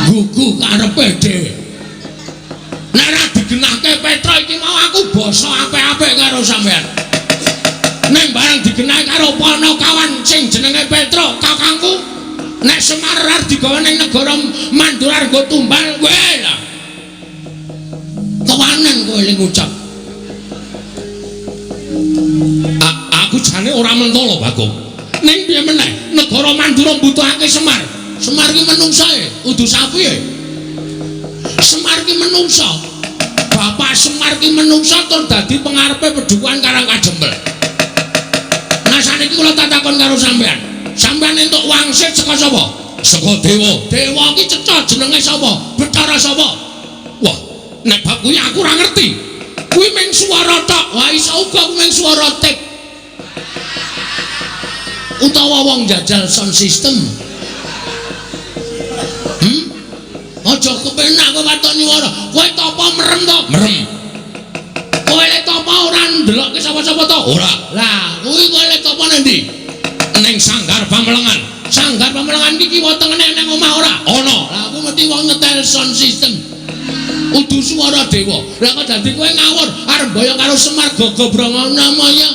Gugu karepe dhewe. Nek ora digenahke Petruk iki mau aku basa apik-apik karo sampean. Nek barang digenahke karo Panakawan sing jenenge Petruk, kakangku, nek Semar arep digawa ning negara Mandura nggo tumbal, kowe lah. Kewanen kowe ling ngucap. Aku jane ora mentolo, Bagong. Ning piye meneh, negara Mandura mbutuhake Semar. Semar ki menungsa e, udu sapi e. Semar ki menungsa. Bapak Semar ki menungsa tur dadi pengarepe pedukuhan Karang Kadempel. Nah saniki kula tak takon karo sampean. Sampean entuk wangsit saka sapa? Saka dewa. Dewa ki cetha jenenge sapa? Bathara sapa? Wah, nek bab kuwi aku ora ngerti. Kuwi mung swara tok. Wah, iso uga kuwi mung swara tip. Utawa wong jajal sound system. Aja kepenak kowe waton nyuwara. Kowe tapa merem to? Merem. Kowe lek tapa ora ndelokke sapa-sapa to? Ora. Lah, kuwi kowe lek tapa nang ndi? Ning Sanggar Pamelengan. Sanggar Pamelengan iki kiwa tengene nang omah ora? Ana. Lah aku mesti wong nyetel sound system. Udu swara dewa. Lah kok dadi kowe ngawur arep mboyong karo Semar Gogobrongono maya.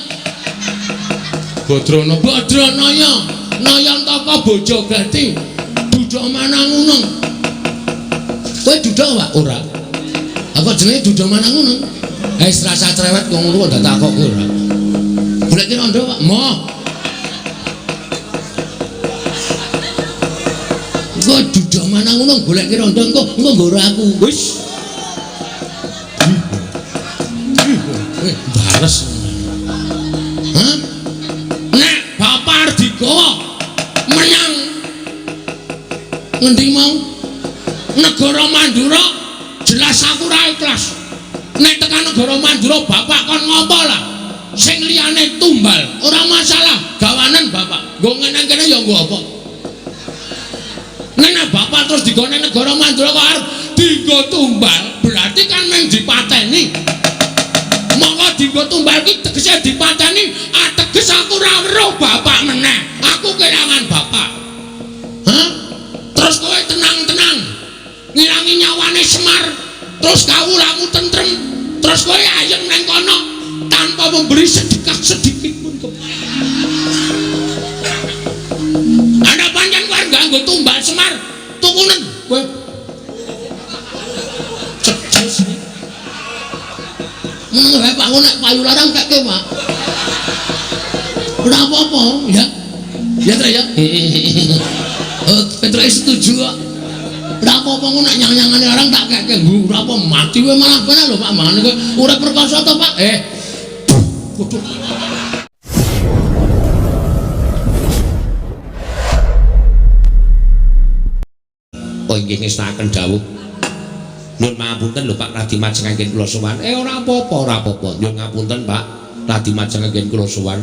Badrana Badranaya Nayantaka bojo gati Duda Manangunung. Kowe duda Pak? Ora. Aku jenenge Duda Manangunung. Wis rasa cerewet kok ngono kok takokke ora. Goleki rondo Pak. Moh. Engko Duda Manangunung goleki rondo engko engko nggoro aku. Wis. Bales. Hah? Nek bapak arep digawa menyang ngendi mau? Negara Mandura jelas aku ora ikhlas. Nek tekan negara Mandura bapak kon ngopo lah? Sing liyane tumbal, ora masalah, gawanen bapak. Nggo ngene kene ya nggo apa? Nek bapak terus digawa nang negara Mandura kok arep dienggo tumbal, berarti kan mung dipateni. Monggo dienggo tumbal ki tegese dipateni, ateges aku ora weruh bapak meneh. Aku kelangan bapak. Hah? Terus kowe tenang-tenang ngilangi nyawane Semar, terus kawulamu tentrem, terus kowe ayem nang kono tanpa memberi sedekah sedikit pun ke ana pancen kowe nganggo tumbal Semar, tukunen kowe. Cejes. Ngono wae Pak, nek payu larang kekke Pak. Ora apa-apa, ya. Ya Tru ya. Oh, Petruk setuju kok. Ora apa-apa ngono nek nyang-nyangane larang tak kekke. Ora apa mati kowe malah bener lho Pak, mangane kowe urip perkasa to Pak. Waduh. Oh inggih ngestakaken dawuh. Nyuwun pangapunten lho Pak Radi Majeng anggen kula sowan. Ora apa-apa, ora apa-apa. Nyuwun ngapunten Pak Radi Majeng anggen kula sowan.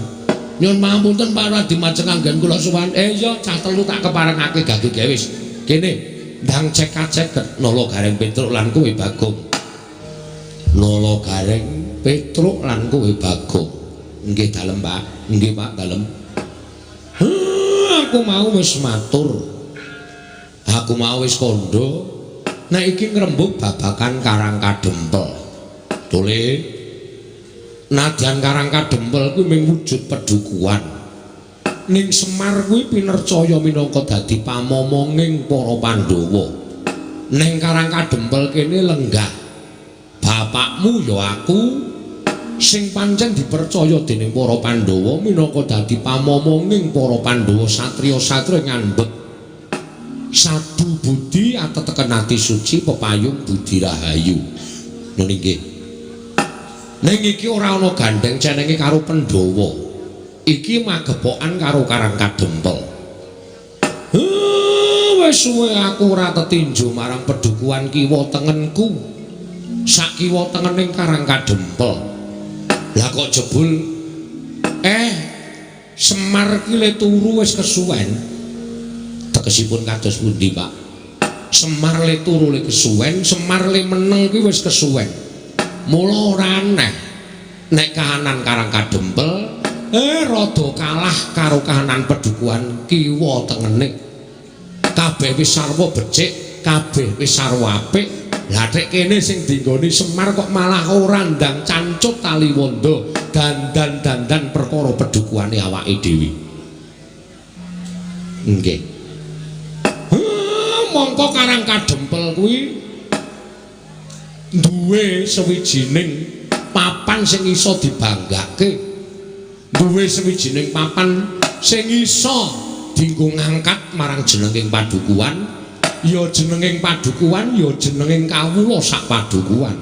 Nyuwun pangapunten Pak Radi Majeng anggen kula sowan. Iya cah telu tak keparengake gage gawe wis. Kene ndang cek-ceket Nala Gareng Petruk lan kowe Bagong. Nala Gareng Petruk lan kowe Bagong. Nggih dalem Pak, nggih Pak dalem. Aku mau wis matur. Aku mau wis kandha. Nek iki ngrembug babakan Karang Kadempel. Tole nadyan Karang Kadempel kuwi mung wujud pedukuhan. Ning Semar kuwi pinercaya minangka dadi pamomonging para Pandhawa. Ning Karang Kadempel kene lenggah. Bapakmu ya aku sing pancen dipercaya dening para Pandhawa minangka dadi pamomonging para Pandhawa satriya-satriya ngandhut sadu budi ateteken ati suci pepayung budi rahayu. Ngono nggih. Ning iki ora ana gandheng cenenge karo Pandhawa. Iki magepokan karo Karang Kadempel. Wis suwe aku ora tetinju marang pedukuhan kiwa tengenku. Sak kiwa tengening Karang Kadempel. Lah kok jebul Semar ki le turu wis kesuwen. Tegesipun kados pundi, Pak? Semar le turu le kesuwen, Semar le meneng ki wis kesuwen. Mula ora aneh nek kahanan Karang Kadempel rada kalah karo kahanan pedukuhan kiwa tengene. Kabeh wis sarwa becik. kabeh wis sarwa apik. Lah tek kene sing dinggoni Semar kok malah ora ndang cancut tali wanda, dandan-dandan perkara pedukuhane awake dhewe. Nggih. Mongko Karang Kadempel kuwi duwe sewijining papan sing iso dibanggake. Duwe sewijining papan sing iso dienggo ngangkat marang jenenging padukuhan. Ya jenenging padukuhan, ya jenenging kawula sak padukuhan.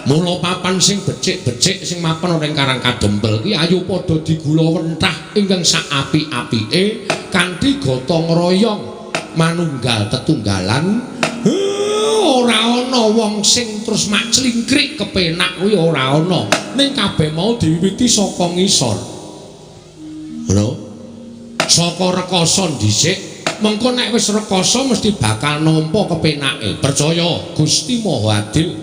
Mula papan sing becik-becik sing mapan ana ing Karang Kadempel ki ayo padha digulawentah ingkang sak apik-apike kanthi gotong royong manunggal tetunggalan. Ora ana wong sing terus mak clingkrik kepenak kuwi ora ana. Ning kabeh mau diwiwiti saka ngisor. Lho. Saka rekasa dhisik. Mengko nek wis rekasa mesti bakal nampa kepenake. Percaya Gusti Maha Adil.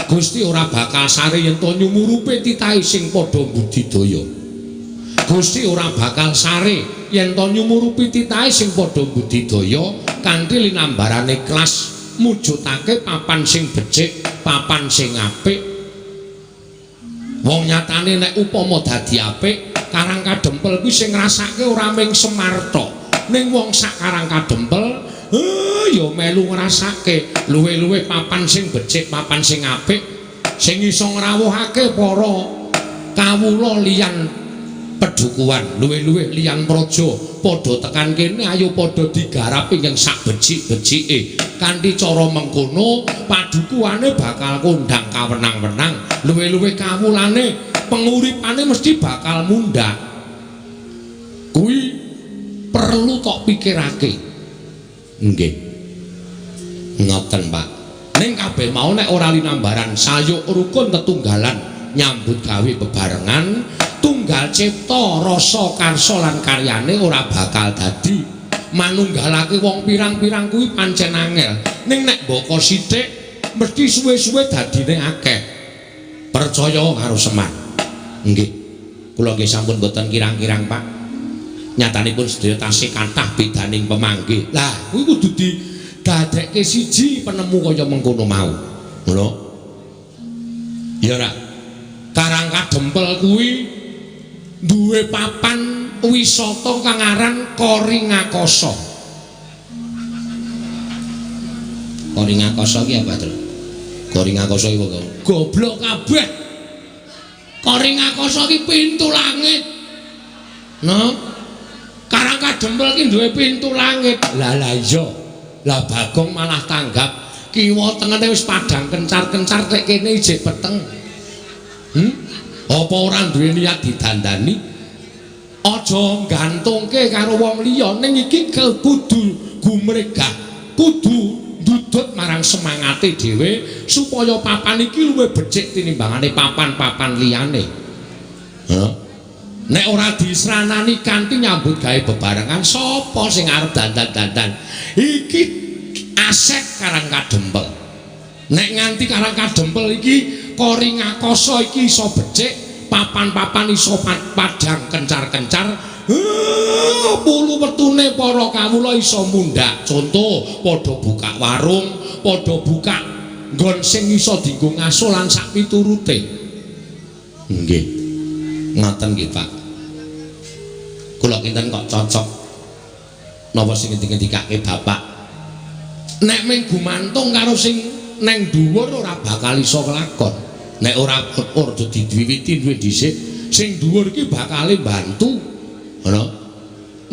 Gusti ora bakal sare yen to nyumurupe titahe sing padha budidaya. Gusti ora bakal sare yen to nyumurupi titahe sing padha budidaya kanthi linambarane ikhlas mujudake papan sing becik, papan sing apik. Wong nyatane nek upama dadi apik, Karang Kadempel kuwi sing ngrasake ora mung Semar tok. Ning wong sak Karang Kadempel ya melu ngrasake luwih-luwih papan sing becik, papan sing apik sing iso ngrawuhake para kawula liyan pedukuhan, luwih-luwih liyan praja padha tekan kene ayo padha digarap ingkang sak becik-becike. Kanthi cara mengkono padukuhane bakal kondang kawenang-wenang, luwih-luwih kawulane penguripane mesti bakal mundhak. Kuwi perlu tok pikirake. Nggih. Ngoten, Pak. Ning kabeh mau nek ora linambaran sayuk rukun tetunggalan nyambut gawe bebarengan, tunggal cipta rasa karsa lan karyane ora bakal dadi. Manunggalake wong pirang-pirang kuwi pancen angel. Ning nek mbaka sithik mesti suwe-suwe dadine akeh. Percaya karo Semar. Nggih. Kula nggih sampun boten kirang-kirang, Pak. Nyatanipun sedaya tasih kathah bedaning pemanggih. Lah, kuwi kudu didadekke siji penemu kaya mengkono mau. Ngono. Ya ora. Karang Kadempel kuwi duwe papan wisata kang aran Koringakasa. Koringakasa ki apa, Tru? Koringakasa iki apa? Goblok kabeh. Koringakasa ki pintu langit. No? Karang Kadempel ki duwe pintu langit. Lah lah iya. Lah Bagong malah tanggap. Kiwa tengene wis padhang kencar-kencar tek kene ijik peteng. Apa ora duwe niat didandani? Aja gantungke karo wong liya, ning iki kudu gumregah, kudu ndudut marang semangate dhewe supaya papan iki luwih becik tinimbangane papan-papan liyane. Hah? Nek ora disranani kanthi nyambut gawe bebarengan, sapa sing arep dandan-dandan? Iki aset Karang Kadempel. Nek nganti Karang Kadempel iki Koringakasa iki iso becik, papan-papan iso padhang kencar-kencar, pulu wetune para kawula iso mundhak. Contoh, padha buka warung, padha buka nggon sing iso dienggo ngaso lan sak piturute. Nggih. Ngoten nggih, Pak. Kula kinten kok cocok napa sing ngendikake Bapak. Nek mung gumantung karo sing neng dhuwur ora bakal iso kelakon. Nek ora ora diwiwiti duwe dhisik, sing dhuwur iki bakale bantu. Ngono.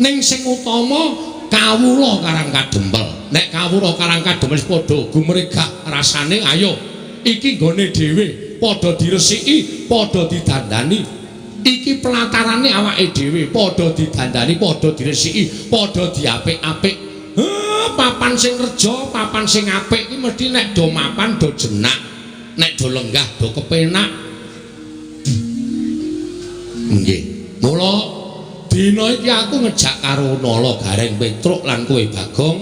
Ning sing utama kawula Karang Kadempel. Nek kawula Karang Kadempel wis padha gumregah rasane, ayo iki nggone dhewe, padha diresiki, padha didandani. Iki pelatarane awake dhewe, padha didandani, padha diresiki, padha diapik-apik. Papan sing reja, papan sing apik iki mesti nek do mapan do jenak, nek do lenggah do kepenak. Nggih. Mula dina iki aku ngejak karo Nala Gareng Petruk lan kowe Bagong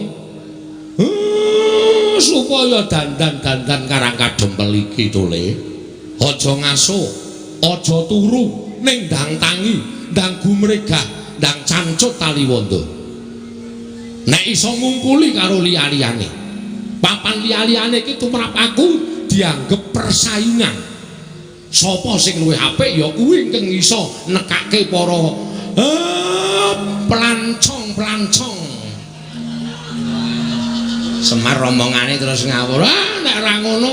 supaya dandan-dandan Karang Kadempel iki tole. Aja ngaso, aja turu, ning ndang tangi, ndang gumregah, ndang cancut tali wanda. Nek iso ngungkuli karo liya-liyane. Papan liya-liyane iki tumrap aku dianggep persaingan. Sapa sing luwih apik ya kuwi ingkang iso nekake para pelancong-pelancong. Semar omongane terus ngawur. Ah nek ora ngono,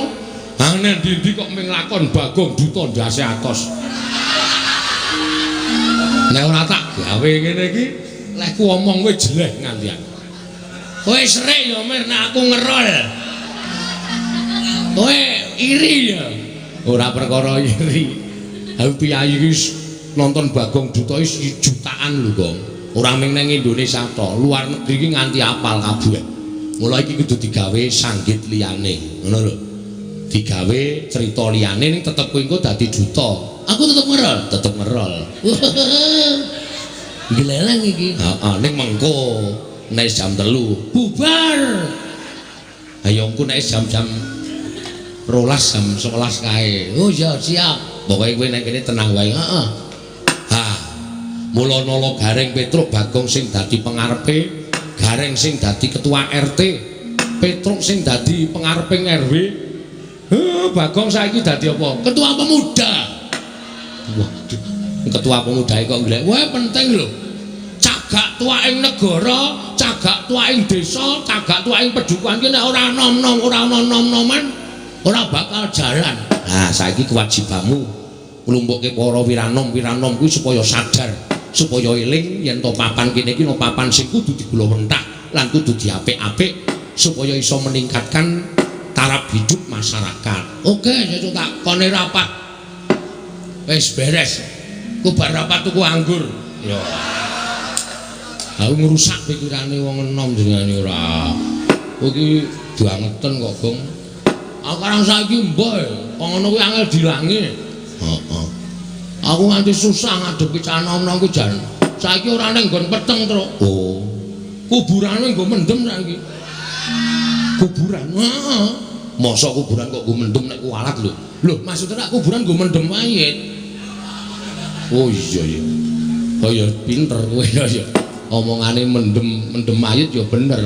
ah nang ndi-ndi kok ming lakon Bagong Duta ndase atos. Nek ora tak gawe ngene iki, lehku omong kowe jeleh ngantian. Kowe serik ya Mir nek aku ngerol. Kowe iri ya. Ora perkara iri. Aku piyayi iki nonton Bagong Duta iki jutaan lho, Gong. Ora mung nang Indonesia to, luar negeri iki nganti apal kabeh. Mula iki kudu digawe sanggit liyane, ngono lho. Digawe cerita liyane ning tetep kowe engko dadi duta. Aku tetep ngerol, tetep ngerol. Gleleng iki. Heeh, ning mengko nek jam 3 bubar. Ayo engko nek jam-jam 12 jam 11 kae. Oh iya siap. Pokoke kowe nek kene tenang wae. Heeh. Ha. Mula nala Gareng Petruk Bagong sing dadi pengarepe, Gareng sing dadi ketua RT, Petruk sing dadi pengareping RW. Heh, Bagong saiki dadi apa? Ketua pemuda. Waduh, ketua pemuda kok nglek. Wah, penting lho. Cagak tuwaking negara, cagak tuwaking desa, cagak tuwaking pedukuhan ki nek ora nom-nom, ora ana nom-noman, ora bakal jalan. Nah, saiki kewajibanmu nglumpukke para wiranom-wiranom kuwi supaya sadar, supaya eling yen to papan kene iki no papan sing kudu digulawentah lan kudu diapik-apik supaya iso meningkatkan taraf hidup masyarakat. Oke, sesuk tak kone rapat. Wis beres. Ku bar rapat tuku anggur. Ya. Aku ngrusak pikirane wong enom jenengane ora. Kowe iki bangeten kok, Gong. Aku karang saiki mbah, kok ngono kuwi angel dilangi. Heeh. Aku nganti susah ngadepi cah nom-nom ku jan. Saiki ora ning nggon peteng, Truk. Oh. Kuburane nggo mendem saiki. Kuburan. Heeh. Mosok kuburan kok nggo mendem nek kualat lho. Lho, maksudnya nek kuburan nggo mendem mayit. Oh iya iya. Oh ya pinter kowe ya ya. Omongane mendem mendem mayit ya bener.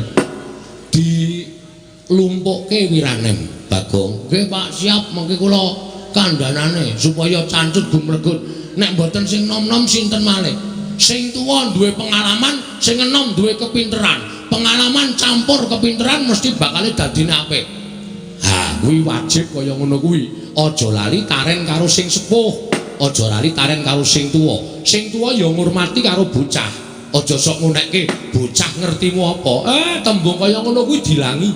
Dilumpukke wiranem, Bagong. Nggih Pak, siap mengke kula kandhanane supaya cancut gumregut. Nek mboten sing nom-nom sinten malih? Sing tuwa duwe pengalaman, sing enom duwe kepinteran. Pengalaman campur kepinteran mesti bakale dadine apik. Ha, kuwi wajib kaya ngono kuwi. Aja lali taren karo sing sepuh, aja lali taren karo sing tuwa. Sing tuwa ya ngurmati karo bocah. Aja sok ngunekke bocah ngertimu apa. Tembung kaya ngono kuwi dilangi.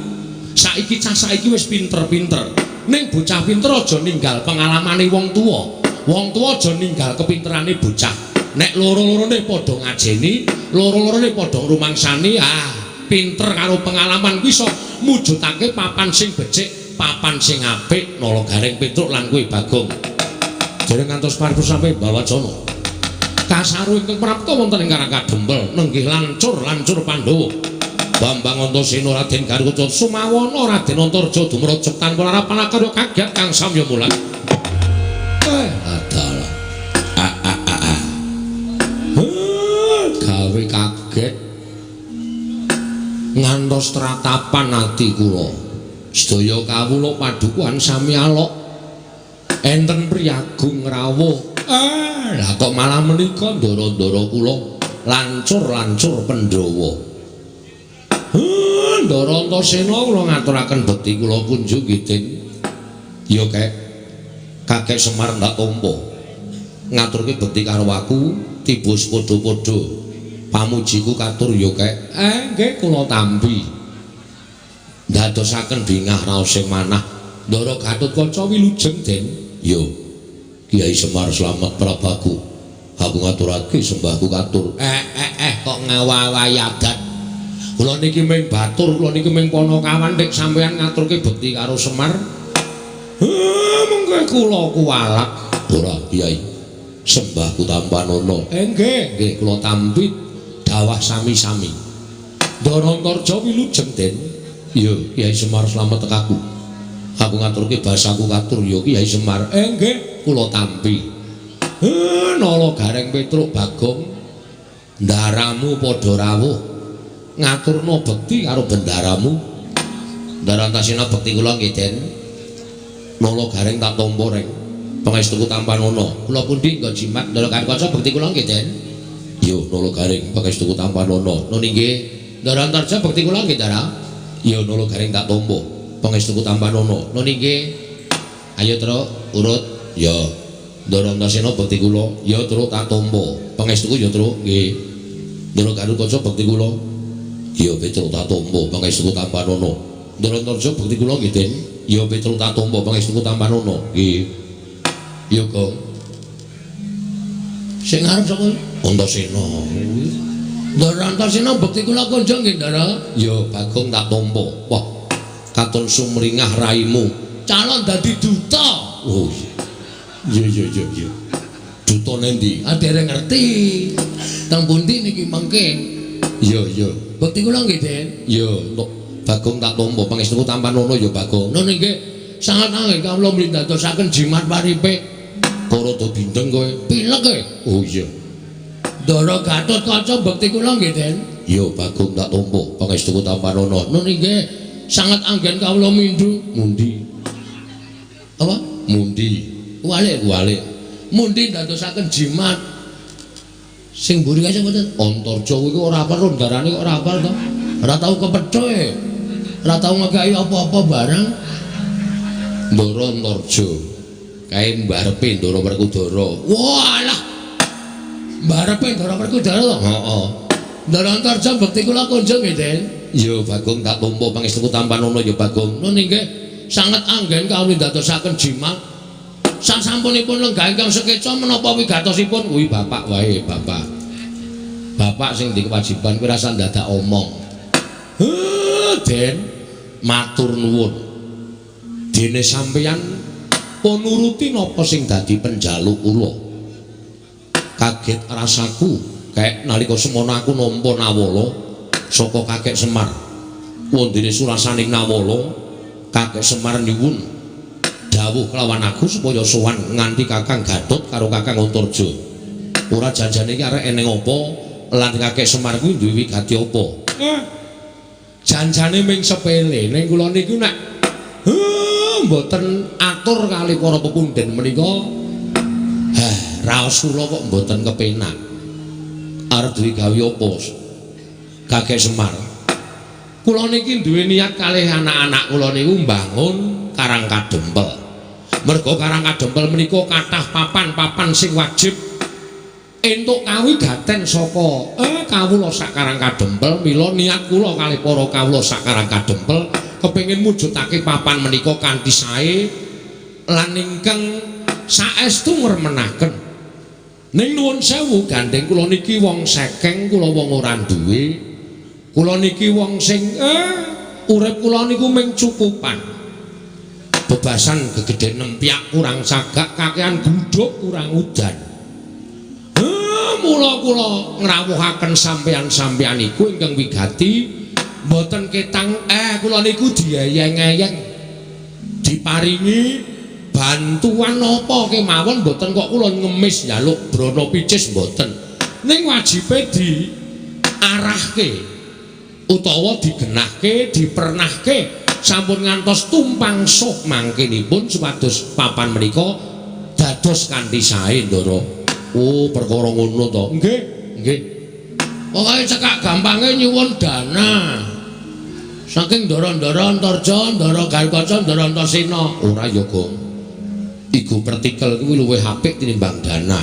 Saiki cah saiki wis pinter-pinter. Ning bocah pinter aja ninggal pengalamane wong tuwa. Wong tuwa aja ninggal kepinterane bocah. Nek loro-lorone padha ngajeni, loro-lorone padha ngrumangsani, ah, pinter karo pengalaman kuwi iso mujudake papan sing becik, papan sing apik, Nala Gareng Petruk lan kuwi Bagong. Dereng ngantos paripurna sampe bawacana. Kasaru ingkang prapta wonten ing Karang Kadempel nenggih lancur-lancur Pandhawa. Bambang Antasena Raden Garuda Sumawana Raden Antarja dumrajep tanpa larapan akarya kagiat kang samya mulat. Adalah. Ah ah ah ah. Gawe kaget. Ngantos tratapan ati kula. Sedaya kawula padukuhan sami alok. Enten priyagung rawuh. Lah kok malah menika ndara-ndara kula lancur-lancur Pandhawa. Ndara Antasena kula ngaturaken bekti kula kunjung nggih, Den. Ya kek Kakek Semar ndak tampa. Ngaturke bekti karo aku tiba padha-padha. Pamujiku katur ya kek. Nggih kula tampi. Ndadosaken bingah raos sing manah. Ndara Gatotkaca wilujeng, Den. Ya. Kiai Semar slamet prabaku. Aku ngaturake sembahku katur. Kok ngawawahi adat. Kula niki ming batur, kula niki ming panakawan nek sampeyan ngaturke bekti karo Semar. Mengke kula kuwalak. Ora, Kiai. Sembahku tampanana. Nggih, nggih kula tampi dawah sami-sami. Ndara Antarja wilujeng, Den. Ya, Kiai Semar slamet tekaku. Aku ngaturke basaku katur ya Kiai Semar. Nggih, kula tampi. Nala Gareng Petruk Bagong, ndaramu padha rawuh. Ngaturna bekti karo bendaramu. Ndara Antasena bekti kula nggih, Den. Nala Gareng tak tampa reng. Pangestuku tampanono. Kula pundi nggo jimat Ndara Gatotkaca bekti kula nggih, Den. Yo Nala Gareng pangestuku tampanono. Nun inggih. Ndara Antarja bekti kula nggih, Ndara. Yo Nala Gareng tak tampa. Pangestuku tampanono. Nun inggih. Ayo Truk, urut. Ya. Ndara Antasena bekti kula. Ya Truk tak tampa. Pangestuku ya Truk nggih. Ndara Gatotkaca bekti kula. Ya Petruk tak tampa pangestuku tampanono. Ndara Antarja bekti kula nggih, Den. Ya Petruk tak tampa pangestuku tampanono. Nggih. Ya, Gong. Sing ngarep sapa? Antasena. Ndara Antasena bekti kula kunjung nggih, Ndara. Ya Bagong tak tampa. Wah, katon sumringah raimu. Calon dadi duta. Oh iya. Iya iya iya. Duta nendi? Ah dereng ngerti. Teng pundi niki mengke? Iya iya. Bekti kula nggih, Den. Iya, Bagong tak tampa pangestuku tampanono ya Bagong. Nun inggih, sanget anggen kawula mlindadosaken jimat paripe. Kok rada bindeng kowe? Pilek kowe. Oh iya. Ndara Gatotkaca bekti kula nggih, Den. Iya, Bagong tak tampa pangestuku tampanono. Nun inggih, sanget anggen kawula mindhu. Mundi. Apa? Mundi. Walik, walik. Mundi ndadosaken jimat. Sing mburi kae sing mboten? Antarja kuwi ora hafal rondarane kok ora hafal to. Ora tau kepethuke. Ora tau ngekeki apa-apa barang. Ndara Antarja. Kae mbarepe Ndara Werkudara. Walah. Mbarepe Ndara Werkudara to? Heeh. Ndara Antarja bekti kula kunjung nggih, Den. Ya Bagong tak tampa pangestuku tampanono ya Bagong. Nun inggih, sanget anggen kawula ndadosaken jimat. Sasampunipun lenggah ingkang sekeca menapa wigatosipun kuwi bapak wae, bapak. Bapak sing di kewajiban kuwi rasa ndadak omong. Heh, Den, matur nuwun. Dene sampeyan pun nuruti napa sing dadi penjaluk kula. Kaget rasaku kayak nalika semono aku nampa nawala saka Kakek Semar. Wondene surasaning nawala, Kakek Semar nyuwun dawuh kelawan aku supaya sowan nganti Kakang Gatot karo Kakang Antarja. Ora janjane iki arek eneng apa lan Kakek Semar kuwi duwe wigati apa? Janjane ming sepele ning kula niku nek mboten atur kali para pepundhen menika raos kula kok mboten kepenak. Arep duwe gawe apa Kakek Semar? Kula niki duwe niat kalih anak-anak kula niku mbangun Karang Kadempel. Merga Karang Kadempel menika kathah papan-papan sing wajib entuk kawigaten saka kawula sak Karang Kadempel. Mila niat kula kalih para kawula sak Karang Kadempel kepengin mujudake papan menika kanthi sae lan ingkang saestu ngremenaken. Ning nuwun sewu gandeng kula niki wong sekeng, kula wong ora duwe. Kula niki wong sing urip kula niku ming cukupan. Bebasan gegedhen nempyak kurang sagak, kakean gluduk kurang udan. Mula kula ngrawuhaken sampeyan-sampeyan iku ingkang wigati mboten ketang kula niku dieyeng-eyeng diparingi bantuan napa kemawon mboten kok kula ngemis njaluk brana picis mboten. Ning wajibe diarahke utawa digenahke, dipernahke sampun ngantos tumpang suh mangkenipun supados papan menika dados kanthi sae, Ndara. Oh, perkara ngono to. Nggih, nggih. Pokoke cekak gampange nyuwun dana. Saking ndara-ndara Antarja, Ndara Gatotkaca, Ndara Antasena. Ora ya, Gong. Iku pertikel kuwi luwih apik tinimbang dana.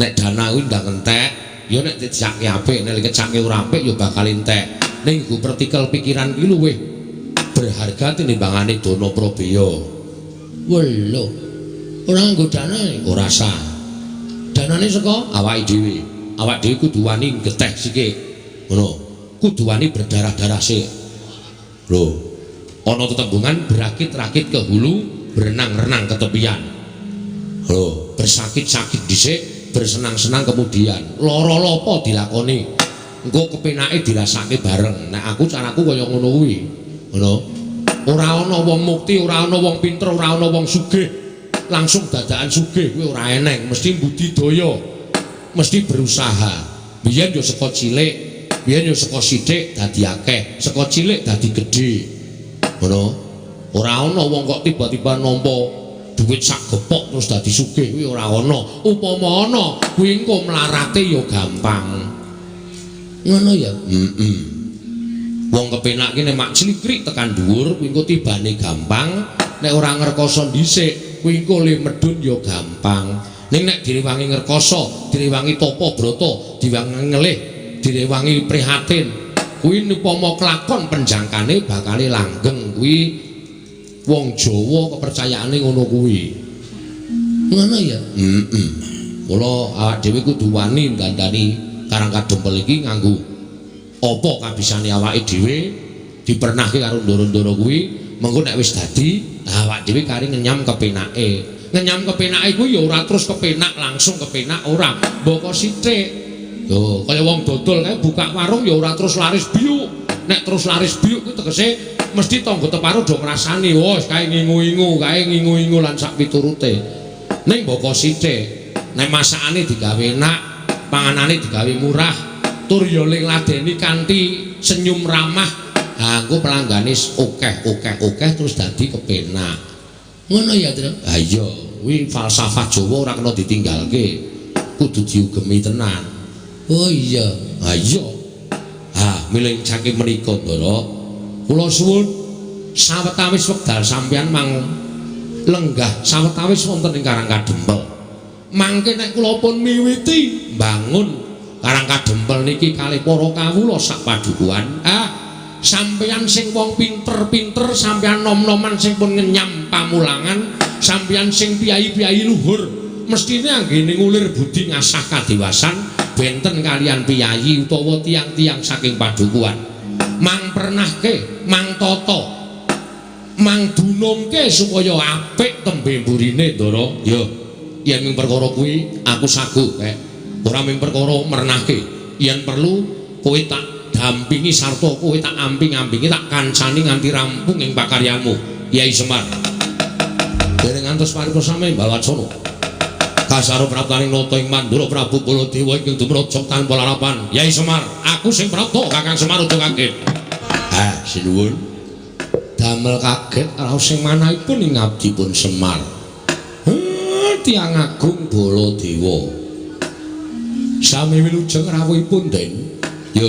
Nek dana kuwi ndang entek, ya nek dijake apik, nek dikecake ora apik ya bakal entek. Ning iku pertikel pikiran kuwi luwih berharga tinimbangane dana prabeya. Welo. Ora nganggo dana, ora sah. Danane saka awake dhewe. Awak dhewe kudu wani geteh sithik. Ngono. Kudu wani berdarah-darah sik. Lho, ana tetembungan berakit-rakit ke hulu, berenang-renang ke tepian. Lho, bersakit-sakit dhisik, bersenang-senang kemudian. Lara lopo dilakoni. Engko kepenake dirasake bareng. Nek aku caraku kaya ngono kuwi. Ngono. Ora ana wong mukti, ora ana wong pinter, ora ana wong sugih. Langsung dadakan sugih kuwi ora eneng, mesti budidaya. Mesti berusaha. Biyen yo saka cilik, biyen yo saka sithik dadi akeh, saka cilik dadi gedhe. Ngono. Ora ana wong kok tiba-tiba nampa duit sak gepok terus dadi sugih kuwi ora ana. Upama ana, kuwi engko mlarate ya gampang. Ngono ya? Heeh. Wong kepenak ki nek mak clikrik tekan dhuwur kuwi engko tibane gampang, nek ora ngrekoso dhisik kuwi engko le medhun ya gampang. Ning nek direwangi ngrekoso, direwangi tapa brata, direwangi ngelih, direwangi prihatin, kuwi upama kelakon penjangkane bakale langgeng. Kuwi wong Jawa kepercayaane ngono kuwi. Ngono ya? Heeh. Mula awak dhewe kudu wani ndandani Karang Kadempel iki nganggo apa kabisane awake dhewe, dipernahke karo ndoro-ndoro kuwi, mengko nek wis dadi awak dhewe kari ngenyam kepenake. Ngenyam kepenake kuwi ya ora terus kepenak langsung kepenak ora, mboko sithik. Lho, kaya wong dodol kae buka warung ya ora terus laris biuk. Nek terus laris biuk kuwi tegese mesti tangga teparo do ngrasani, wah kae ngingu-ingu, kae ngingu-ingu lan sak piturute. Ning mboko sithik, nek masakane digawe enak, panganane digawe murah, tur ya ladeni kanthi senyum ramah, ha engko pelanggane akeh akeh akeh terus dadi kepenak. Ngono ya, Tru? Ha iya, kuwi falsafah Jawa ora kena ditinggalke. Kudu diugemi tenan. Oh iya. Ha iya. Ha, milih saking menika, Ndara. Kula suwun sawetawis wekdal sampeyan mang lenggah sawetawis wonten ing Karang Kadempel. Mangke nek kula pun miwiti mbangun Karang Kadempel niki kalih para kawula sak padukuhan, ah sampeyan sing wong pinter-pinter, sampeyan nom-noman sing pun ngenyam pamulangan, sampeyan sing piyayi-piyayi luhur, mestine anggene ngulir budi ngasah kadiwasan benten kalian piyayi utawa tiang-tiang saking padukuhan. Mang pernahke, mang tata, mang dunungke supaya apik tembe mburine, Ndara. Ya, yen ming perkara kuwi aku saguh kek. Ora ming perkara mernahke, yen perlu kowe tak dampingi sarta kowe tak amping-ampingi, tak kancani nganti rampung ing pakaryanmu, Yai Semar. Dereng ngantos paripurna sami Balwacana. Kasaro praptaning nata ing Mandura Prabu Baladewa ingkang dumraja tanpa larapan. Yai Semar, aku sing prapta, Kakang Semar aja kaget. Ah, sinuwun. Damel kaget raos sing manahipun ing abdipun Semar. Tiyang agung Baladewa. Sami wilujeng rawuhipun, Den. Yo.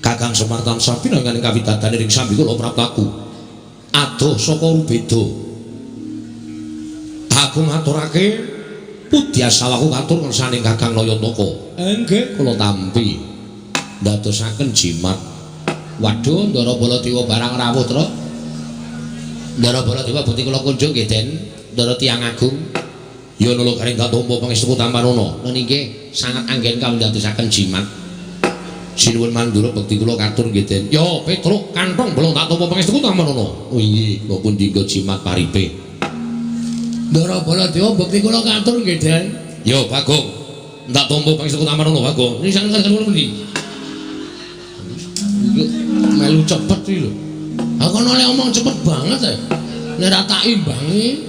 Kakang Semar tansah pinangan ing kawidadane ing sambi kula praptaku. Adoh saka rubeda. Aku ngaturake pudyasawaku katur ngersaning Kakang Nayantaka. Nggih, kula tampi. Ndadosaken jimat. Waduh, Ndara Baladewa barang rawuh, Tru. Ndara Baladewa bukti kula kunjung nggih, Den. Ndara tiyang agung. Ya nula garing tak tampa pangestu tampanana. Nun inggih sangat anggen kawindadosaken jimat. Sinuwun Mandura bekti kula katur nggih, Den. Ya, Petruk kantong bolong tak tampa pangestu tampanana. Oh inggih, kula pun dinggo jimat paripe. Ndara Baladewa bekti kula katur nggih, Den. Ya, Bagong. Tak tampa pangestu tampanana, Bagong. Ini sangat kula pundi? Melu cepet iki lho. Aku ana omong cepet banget e. Nek ora tak imbangi,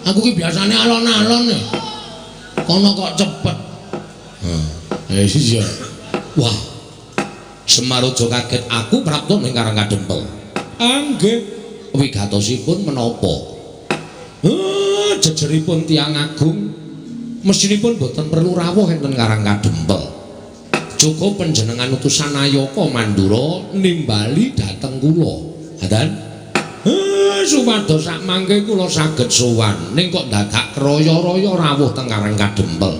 aku ki biasane alon-alon e. Kono kok cepet. Heh, iya. Wah. Semar aja kaget, aku prapta ning Karang Kadempel. Nggih. Wigatosipun menapa? Jejeripun tiyang agung mestinipun boten perlu rawuh enten Karang Kadempel. Cukup panjenengan utusan Ayaka Mandura nimbali dhateng kula. Ngaten? Supados sak mangke kula saged sowan. Ning kok dadak kraya-raya rawuh teng Karang Kadempel.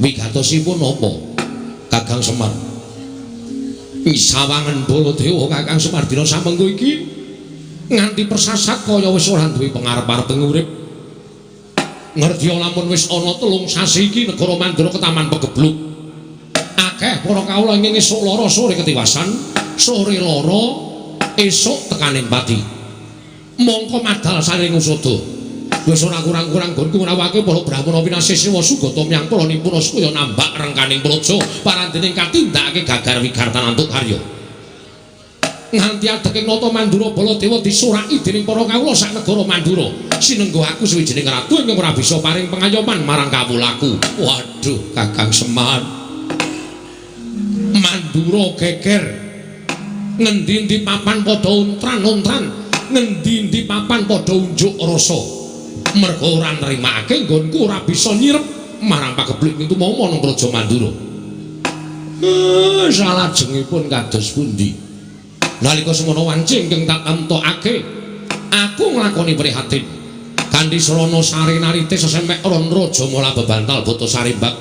Wigatosipun napa? Kakang Semar. Sawangen Baladewa Kakang Semar dina samengko iki nganti persasat kaya wis ora duwe pengarep-arep urip. Ngerti lamun wis ana 3 sasi iki negara Mandura ketaman pegebluk. Akeh para kawula ingkang esuk lara sore ketiwasan, sore lara esuk tekaning pati. Mongko madal saring usada. Wis ora kurang-kurang nggonku ngrawake para brahmana pinasih siwa sugata myang para nipuna supaya nambak rengkaning praja parandening katindakake gagar wigartan antuk karya. Nganti adeking nata Mandura Baladewa disuraki dening para kawula sak negara Mandura. Sinengga aku suwijining ratu ingkang ora bisa paring pengayoman marang kawulaku. Waduh, Kakang Semar. Mandura geger. Ngendi-endi papan padha untran-untran. Ngendi-endi papan padha unjuk rasa. Merga ora nrimake nggonku ora bisa nyirep marang pagebluk ing tumama nang Praja Mandura. Salajengipun kados pundi? Nalika semono wanci ingkang tak temtokake, aku nglakoni prihatin. Kanthi srana sare narite sesemek ron raja mala bebantal bata sarimbak.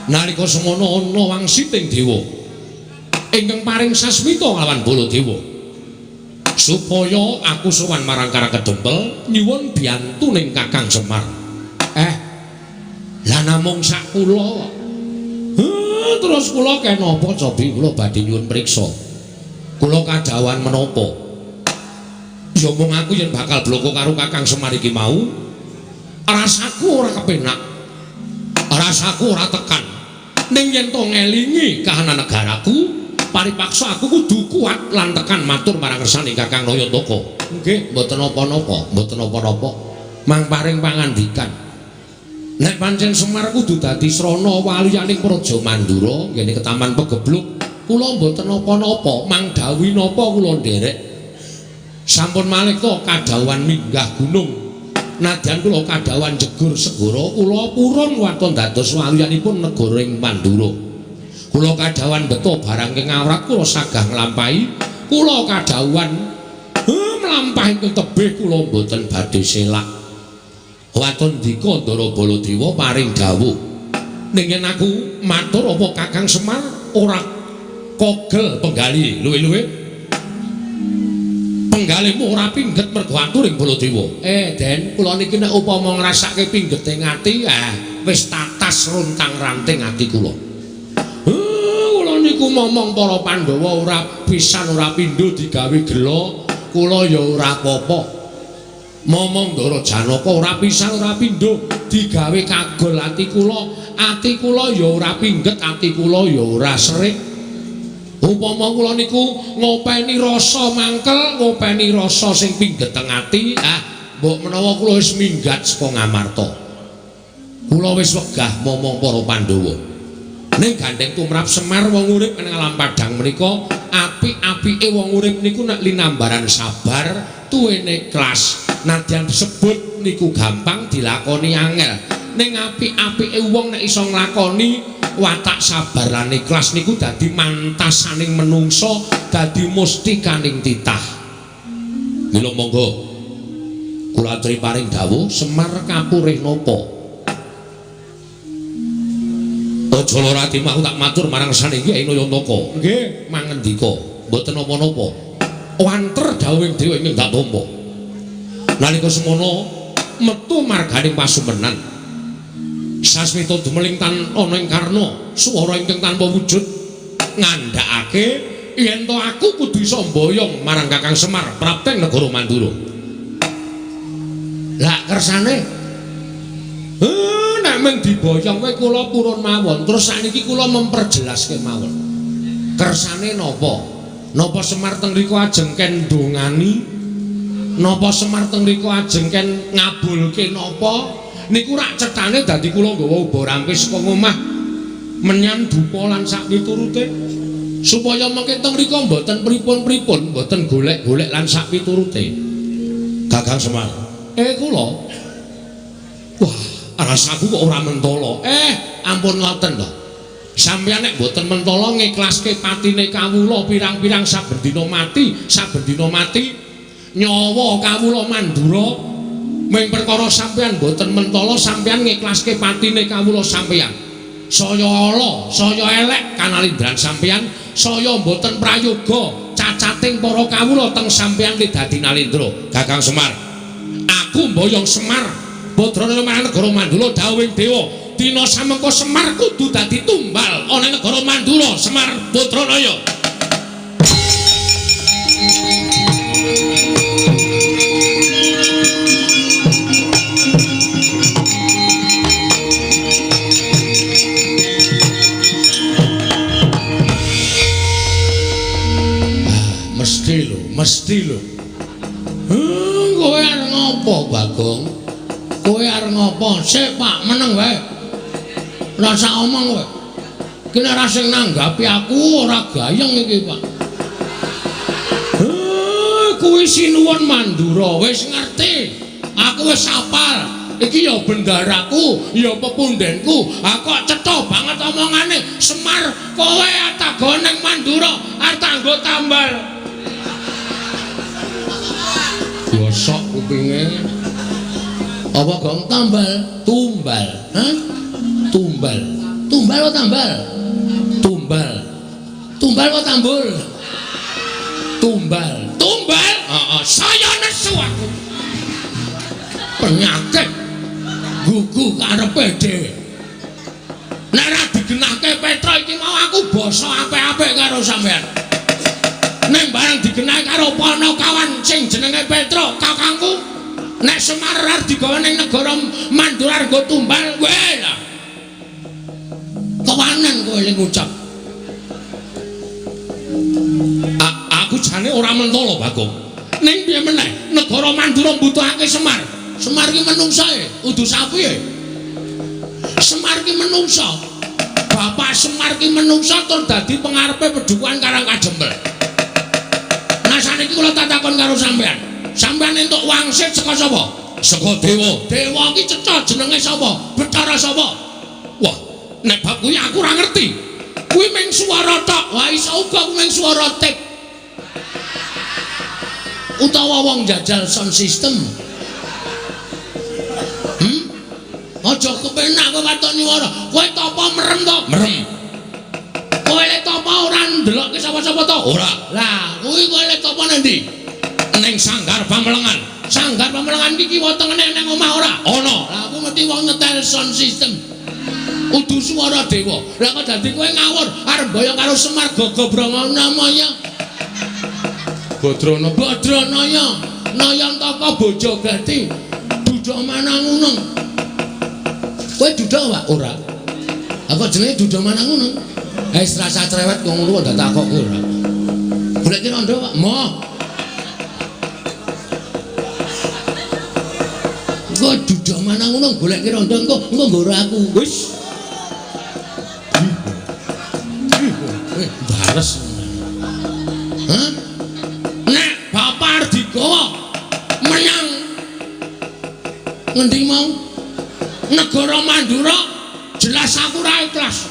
Nalika semono ana wangsiting dewa ingkang paring sasmita nglawan Baladewa supaya aku sowan marang Karang Kedempel nyuwun biyantuning Kakang Semar. Lah namung sak kula. Terus kula kenapa cobi kula badhe nyuwun priksa. Kula kadhawuhan menapa? Ya mung aku yen bakal bloko karo Kakang Semar iki mau, rasaku ora kepenak. Rasaku ora tekan. Ning yen to ngelingi kahanan negaraku, paripaksa aku kudu kuat lan tekan matur marang kersane Kakang Nayantaka. Nggih, mboten napa-napa, mboten napa-napa. Mang paring pangandikan. Nek pancen Semar kudu dadi srana waliyaning Praja Mandura, ngene ketaman pegebluk, kula mboten napa-napa, mang dawuhi napa kula nderek. Sampun malih to kadhawuhan minggah gunung. Nadyan kula kadhawuhan jegur segara, kula purun waton dados waliyanipun negara ing Mandura. Kula kadhawuhan beto barang ing awrat kula sagah nglampahi, kula kadhawuhan mlampah ingkang tebih kula mboten badhe selak. Waton dika Ndara Baladewa paring dawuh. Ning yen aku matur apa Kakang Semar ora kogel penggali luwe-luwe. Penggalihmu ora pingget mergo aturing Baladewa. Den, kula niki nek upama ngrasake pinggete ati, wis tatas runtang-ranting ati kula. Kula niku momong para Pandhawa ora pisan ora pindho digawe gela, kula ya ora apa-apa. Momong Ndara Janaka ora pisan ora pindho digawe kagol ati kula ya ora pingget, ati kula ya ora serik. Upama kula niku ngopeni rasa mangkel, ngopeni rasa sing pingget teng ati, mbok menawa kula wis minggat saka Ngamarta. Kula wis wegah momong para Pandhawa. Ning gandeng tumrap Semar wong urip ing alam padhang menika, apik-apike wong urip niku nek linambaran sabar, tuwene ikhlas. Nadyan disebut niku gampang dilakoni angel. Ning apik-apike wong nek iso nglakoni watak sabar lan ikhlas niku dadi mantasaning menungso, dadi mustikaning titah. Mila monggo kula aturi paring dawuh Semar kapurih napa? Aja lara ati aku tak matur marang sane Kyai Nayantaka. Nggih, mangendika, mboten napa-napa. Wanter dawuhing dewa ingkang tak tampa. Nalika semono metu marganing pasumenan. Sasmita dumeling tan ana ing karna, swara ingkang tanpa wujud ngandhakake yen to aku kudu iso mboyong marang Kakang Semar prapteng negara Mandura. Lah kersane nek mung diboyong kowe kula purun mawon. Terus sakniki kula memperjelas kemawon. Kersane napa? Napa Semar teng mriku ajeng ken ndongani? Napa Semar teng mriku ajeng ken ngabulke napa? Niku rak cethane dadi kula nggawa uba rampis saka omah menyan dupa lan sak piturute supaya mengke teng mriku mboten pripun-pripun, mboten golek-golek lan sak piturute. Kakang Semar, kula. Wah, rasaku kok ora mentala. Ampun ngoten to. Sampeyan nek mboten mentala ngiklaske patine kawula pirang-pirang saben dina mati, saben dina mati nyawa kawula Mandura. Ming perkara sampeyan mboten mentala, sampeyan ngiklaske patine kawula sampeyan. Saya ala, saya elek kanalindran sampeyan, saya mboten prayoga cacating para kawula teng sampeyan li dadi nalindra. Kakang Semar, aku mboyong Semar Badranaya marang negara Mandura dawuhing dewa, dina samengko Semar kudu dadi tumbal ana ing negara Mandura. Semar Badranaya. Mesti lho, mesti lho. Kowe arep ngopo, Bagong? Kowe arep ngopo? Sik, Pak, meneng wae. Ora sak omong kowe. Ki nek ora sing nanggapi aku ora gayeng iki, Pak. kuwi sinuwun Mandura, wis ngerti. Aku wis hafal. Iki ya bendaraku, ya pepundhenku. Ha kok cetha banget omongane. Semar kowe atago ning Mandura arep nggo tambal. Gosok kupinge. Apa gong tambal? Tumbal. Hah? Tumbal. Tumbal apa tambal? Tumbal. Tumbal apa tambul? Tumbal. Tumbal? Heeh, saya nesu aku. Penyakit gugu karepe dhewe. Nek ora digenahke Petra iki mau aku basa apik-apik karo sampean. Ning bareng digenahke karo Panakawan sing jenenge Petra, kakangku, nek Semar arep digawa ning negara Mandura nggo tumbal, kowe lah. Kewanen kowe ling ngucap. Aku jane ora mentolo, Bagong. Ning piye meneh, negara Mandura mbutuhake Semar. Semar ki menungsa e, udu sapi e. Semar ki menungsa. Bapak Semar ki menungsa tur dadi pengarepe pedukuhan Karang Kadempel. Nah saniki kula tak takon karo sampean. Sampean entuk wangsit saka sapa? Saka dewa. Dewa ki cetha jenenge sapa? Bathara sapa? Wah, nek bab kuwi aku ora ngerti. Kuwi mung swara tok. Wah, iso uga kuwi mung swara tip. Utawa wong jajal sound system. Aja kepenak kowe waton nyuwara. Kowe tapa merem to? Merem. Kowe le tapa ora ndelokke sapa-sapa to? Ora. Lah, kuwi kowe le tapa nang ndi? Ning Sanggar Pamelengan. Sanggar Pamelengan iki kiwa tengene nang omah ora? Ana. Lah aku mesti wong nyetel sound system. Udu swara dewa. Lah kok dadi kowe ngawur arep mboyong karo Semar Gagabranana maya. Badrana Badranaya Nayantaka Bojogati Duda Manangunung. Kowe duda Pak? Ora. Apa jenenge Duda Manangunung? Wis rasa cerewet kok ngono kok ndak takokke ora. Golek rondo Pak. Moh. Engko Duda Manangunung golek rondo engko engko nggoro aku. Wis. Bares. Hah? Nek bapak arep digawa menyang ngendi mau? Negara Mandura jelas aku ora ikhlas.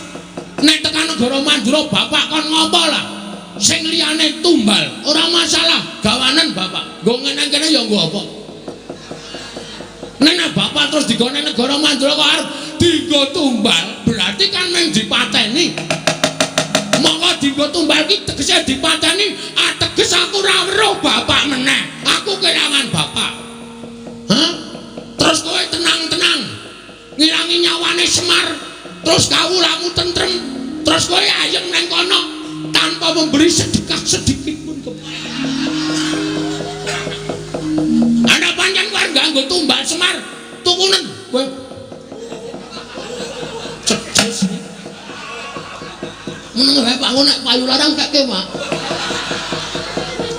Nek tekan negara Mandura bapak kon ngopo lah? Sing liyane tumbal, ora masalah, gawanen bapak. Nggo ngene kene ya nggo apa? Nek bapak terus digone negara Mandura kok arep dienggo tumbal, berarti kan mung dipateni. Monggo dienggo tumbal ki tegese dipateni, ateges aku ora weruh bapak meneh. Aku kelangan bapak. Hah? Terus kowe tenang-tenang ngilangi nyawane Semar, terus kawulamu tentrem, terus kowe ayem nang kono tanpa memberi sedekah sedikit pun ke. Ana pancen kowe nganggo tumbal Semar, tukunen kowe. Cedes. Meneng wae Pak, nek payu larang keke, Pak.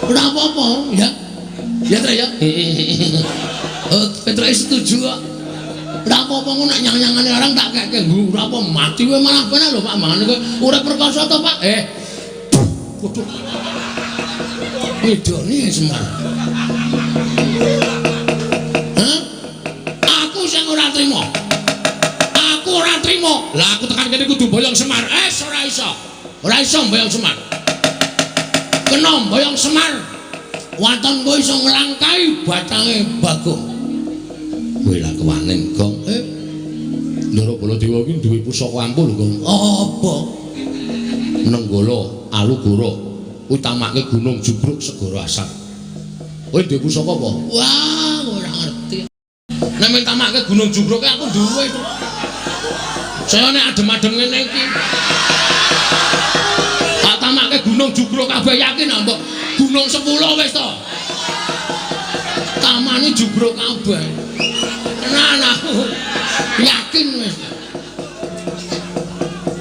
Ora apa-apa, ya. Ya, Tre ya. Oh, Petruk setuju kok. Ora apa-apa ngono nek nyang-nyangane larang tak keke. Ora apa mati kowe malah penak lho Pak, mangane kowe urip perkasa to, Pak? Waduh. Ngidoni Semar. Hah? Aku sing ora trima. Aku ora trima. Lah aku tekan kene kudu boyong Semar. Ora iso. Ora iso boyong Semar. Kena boyong Semar. Waton kowe iso nglangkai batange Bagong. Kowe lah kewanen, Gong. Ndara Baladewa iki duwe pusaka ampuh lho, Gong. Apa? Nenggala Alugoro utamake Gunung Jugruk Segara Asap. Kowe duwe pusaka apa? Wah, ora ngerti. Nek mintamake Gunung Jugruk aku duwe. Saya nek adem-adem ngene iki. Tak tamake Gunung Jugruk kabeh yakin ah, mbok. Gunung 10 wis to. Tamane jugruk kabeh. Tenan aku. Yakin wis.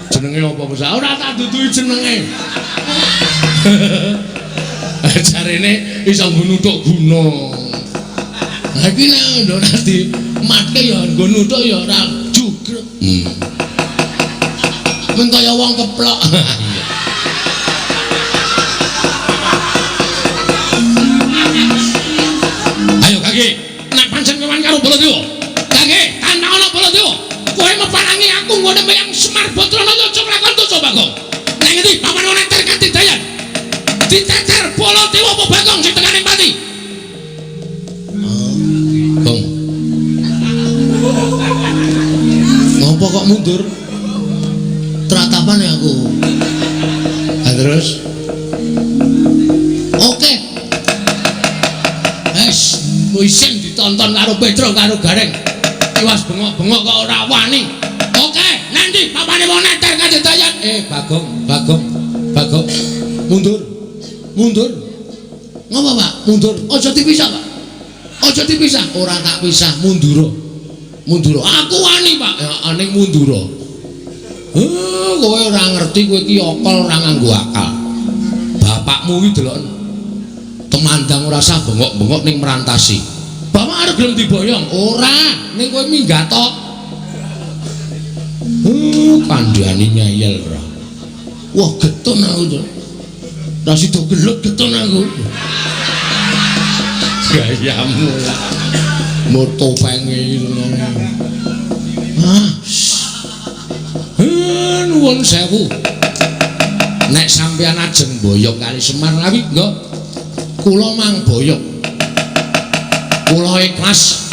Jenenge apa Mas? Ora tak duduhi jenenge. Jarene iso nggo nuthuk gunung. Lah iki nek ora dimatke ya nggo nuthuk ya ora jugruk. Mung kaya wong keplok. Baladewa apa Bagong sing tekaning pati? Gong. Ngopo kok mundur? Tratapan ya aku. Lah terus? Oke. Wes, isin ditonton karo Petro karo Gareng. Tiwas bengok-bengok kok ora wani. Oke, nanti papane wong neter kadedayan. Bagong, Bagong, Bagong. Mundur. Mundur. Ngopo, Pak? Mundur. Aja dipisah, Pak. Aja dipisah. Ora tak pisah, mundura. Mundura. Aku wani, Pak. Ya ning mundura. Kowe ora ngerti kowe iki okol ora nganggo akal. Bapakmu iki deloken. Temandang ora sah bengok-bengok ning merantasi. Bapak arep gelem diboyong? Ora, ning kowe minggat tok. Kandhane nyayel ora. Wah, getun aku to. Ra sida gelut getun aku. Gayamu lah. Motopenge iki ngono. Ah, nuwun sewu. Nek sampeyan ajeng boyong kali Semar lawi nggih. Kula mang boyong. Kula ikhlas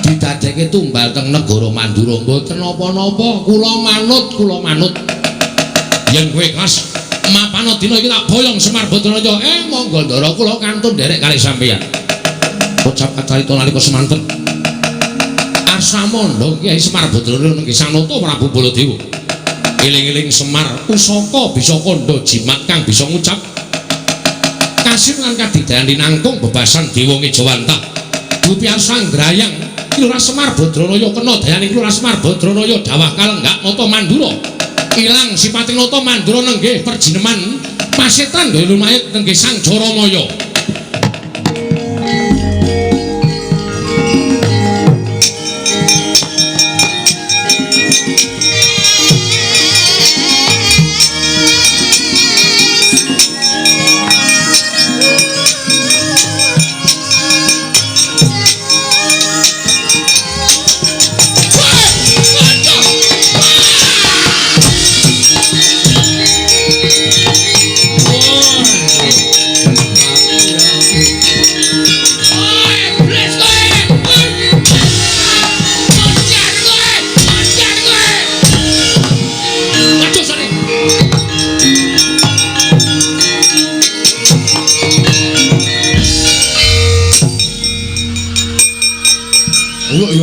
didadekke tumbal teng negara Mandura mboten napa-napa. Kula manut, kula manut. Yen kowe ikhlas mapana dina iki tak boyong Semar Badranaya. Monggo ndara kula kantun nderek kali sampeyan. Ucap kacarita nalika semanten. Arsamandha Kyai Semar Badranaya nenggih Sanata Prabu Baladewa. Eling-eling Semar pusaka bisa kandha jimat kang bisa ngucap kasir lan kadidayan linangkung bebasan dewa ngejawantah. Dupi Sanggrayang Lurah Semar Badranaya kena dayaning Lurah Semar Badranaya dawah kalenggak nata Mandura. Ilang sipating nata Mandura nenggih perjineman pasetan daya lumayit nenggih Sang Jaramaya.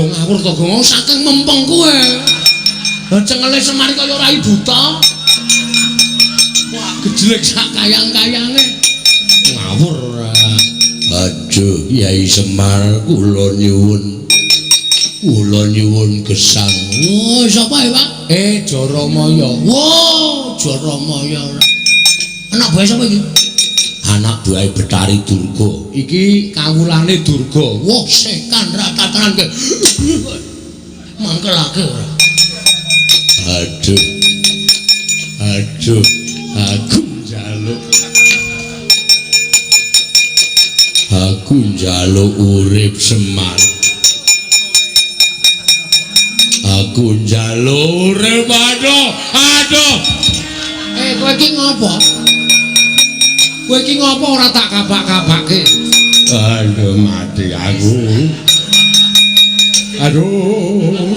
Ngawur to Gong, saking mempeng kowe. Lah cengele Semar kaya rai buta. Wah, gejlek sak kayang-kayange. Ngawur ora. Aduh, Kyai Semar kula nyuwun. Kula nyuwun gesang. Wah, sapa ya, Pak? Jaramaya. Wah, Jaramaya ora. Anak buah sapa iki? Anak buahe Betari Durga. Iki kawulane Durga. Wah, setan ratatanan ke. Mangkelake ora. Aduh. Aduh, aku njaluk. Aku njaluk urip Semar. Aku njaluk urip. Aduh, aduh. Kowe iki ngopo? Kowe iki ngopo ora tak kabak-kabake? Aduh, mati aku. Aduh.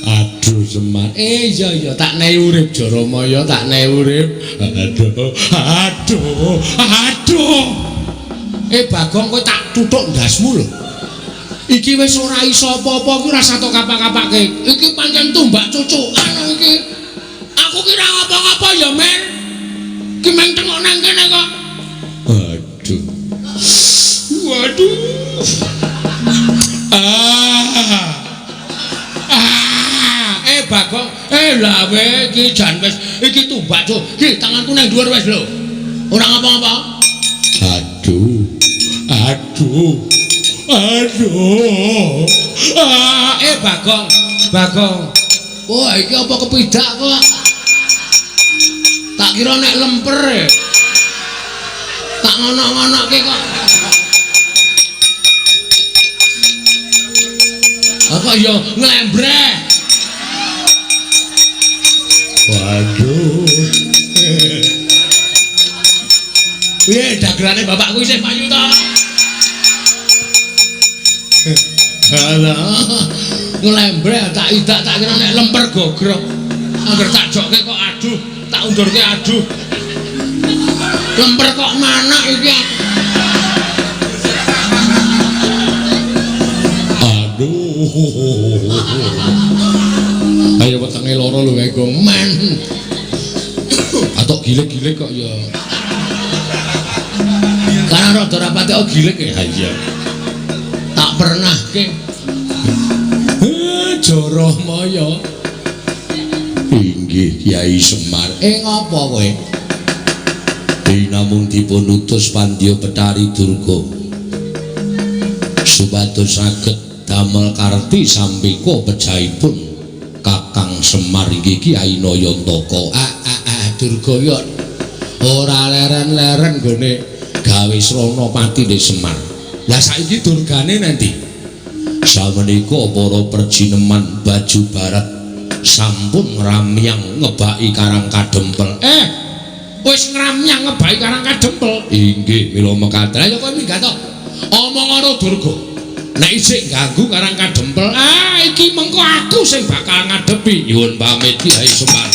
Aduh Semar. Iya iya tak nehi urip Jaramaya, tak nehi urip. Aduh, aduh, aduh. Bagong kowe tak tuthuk ndasmu lho. Iki wis ora iso apa-apa iki ora satok kapak-kapake. Iki pancen tumbak cucukan iki. Aku kira ngapa-ngapa ya, Mer. Ki meng tengok nang kene kok. Aduh. Waduh. Bagong, lah we iki jan wis iki tumbak cuk. Iki tanganku nang dhuwur wis lho. Ora ngapa-ngapa. Aduh. Aduh. Aduh. Bagong, Bagong. Wah, iki apa kepidak kok? Tak kira nek lemper e. Tak ngono-ngonoke kok. Apa ya nglembreh. Waduh. Piye dagelane bapakku isih payu to? Alah. Nglembreh tak idak tak kira nek lemper gogrok. Angger tak jokke kok aduh, tak undurke aduh. Lemper kok manak iki. Aduh. Ayo wetenge loro lho kae gong men. Atok gilik-gilik kok ya. Karena rada rapate kok gilik ya. Iya. Tak pernah ke. Jara Maya. Inggih Kyai Semar. Ngopo kowe? Dinamung dipun utus Pandya Bethari Durga supados saged damel karti sampika pejahipun Kakang Semar inggih Kyai Nayantaka. Durga yo ora leren-leren gone gawe srana patine Semar. Lah saiki durgane nanti samenika para perjineman baju barat sampun ngramyang ngebaki Karang Kadempel. Wis ngramyang ngebaki Karang Kadempel. Inggih mila mekaten. Lah ya kowe minggat to. Omong karo Durga. Nek isih ganggu Karang Kadempel, iki mengko aku sing bakal ngadepi. Nyuwun pamit Kyai Semar.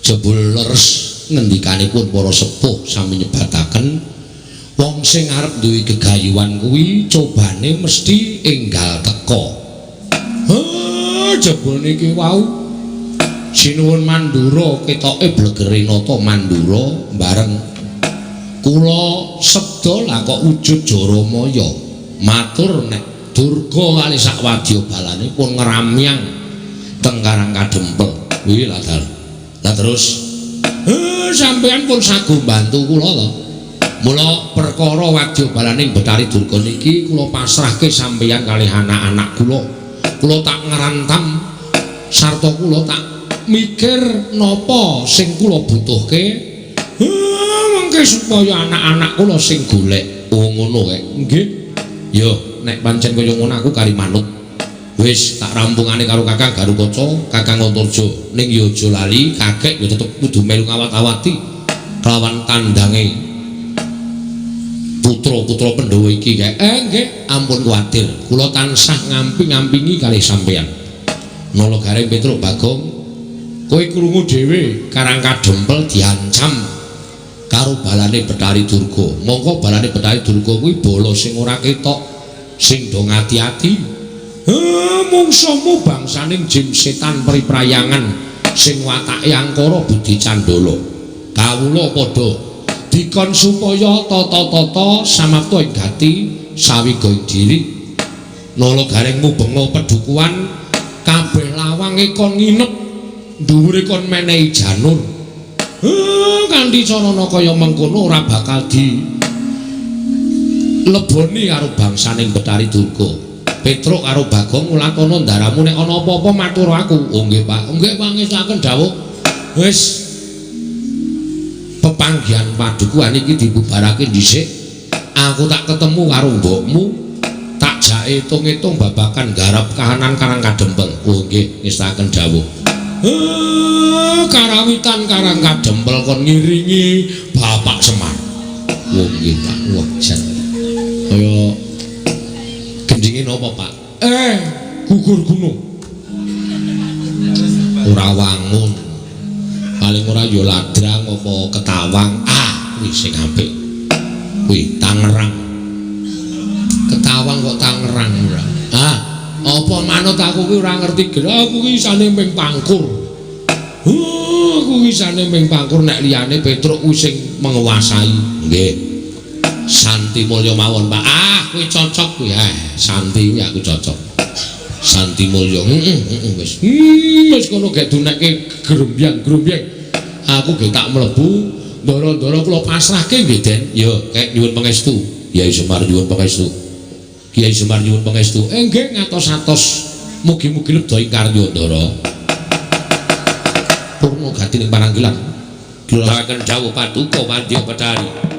Jebul leres ngendikanipun para sepuh sami nyebataken wong sing arep duwe gegayuhan kuwi cobane mesti enggal teka. Jebul niki wau sinuwun Mandura ketoke blegere nata Mandura bareng kula sebda lah kok wujud Jara Maya matur nek Durga kali sak wadya balane pun ngramyang teng Karang Kadempel. Kuwi lah dal. Lah terus sampeyan pun sago bantu kula to. Mula perkara wadya balaning Bethari Durga niki kula pasrahke sampeyan kalih anak-anak kula. Kula tak ngrantam sarta kula tak mikir napa sing kula butuhke. Mengke supaya anak-anak kula sing golek. Oh ngono kae. Nggih. Ya nek pancen kaya ngono aku kari manut. Wis tak rampungane karo Kakang Garukaca, Kakang Antarja. Ning ya aja lali, kakek ya tetep kudu melu ngawat-awati kelawan tandange putra-putra Pandhawa iki kae. Nggih, ampun kuwatir. Kula tansah ngamping-ngampingi kalih sampeyan. Nala Gareng Petruk Bagong, kowe krungu dhewe Karang Kadempel diancam karo balane Bethari Durga. Mongko balane Bethari Durga kuwi bala sing ora ketok, sing do ngati-ati. Mungsuhmu bangsaning jin setan priprayangan sing watake angkara budi candala. Kawula padha dikon supaya tata-tata samapta ing gati sawiga ing diri. Nala Gareng mubenga pedukuhan kabeh lawange kon nginep dhuwure kon menehi janur. Kanthi carana kaya mengkono ora bakal di leboni karo bangsaning Bethari Durga. Petruk karo Bagong ngulatono ndaramu nek ana apa-apa matur aku. Oh nggih Pak. Nggih pangestuaken dawuh. Wis pepanggihan padukuhan iki dibubarake dhisik. Aku tak ketemu karo mbokmu, tak jake hitung-hitung babakan garap kahanan Karang Kadempel. Oh nggih ngestuaken dawuh. Karawitan Karang Kadempel kon ngiringi Bapak Semar. Oh nggih Pak. Wah jan. Kaya gendinge napa Pak? Gugur gunung. Ora wangun. Paling ora ya ladrang apa ketawang. Kuwi sing apik. Kuwi Tangerang. Ketawang kok Tangerang ora. Apa manut aku kuwi ora ngerti. Aku kuwi isane ming pangkur. Aku isane ming pangkur nek liyane Petruk kuwi sing menguasai. Nggih. Santi Mulya mawon Pak. Kuwi cocok kuwi. Santi kuwi aku cocok. Santi Mulya. Heeh, wis. Wis kono gek dunekke grombyang-grombyang. Aku gek tak mlebu, ndara-ndara kula pasrahke nggih, Den. Ya, kek nyuwun pangestu. Kyai Semar nyuwun pangestu. Kyai Semar nyuwun pangestu. Nggih ngatos-atos. Mugi-mugi lebda ing karya, Ndara. Purna gati ning paranggilan. Kula dawuh paduka Mandya Betari.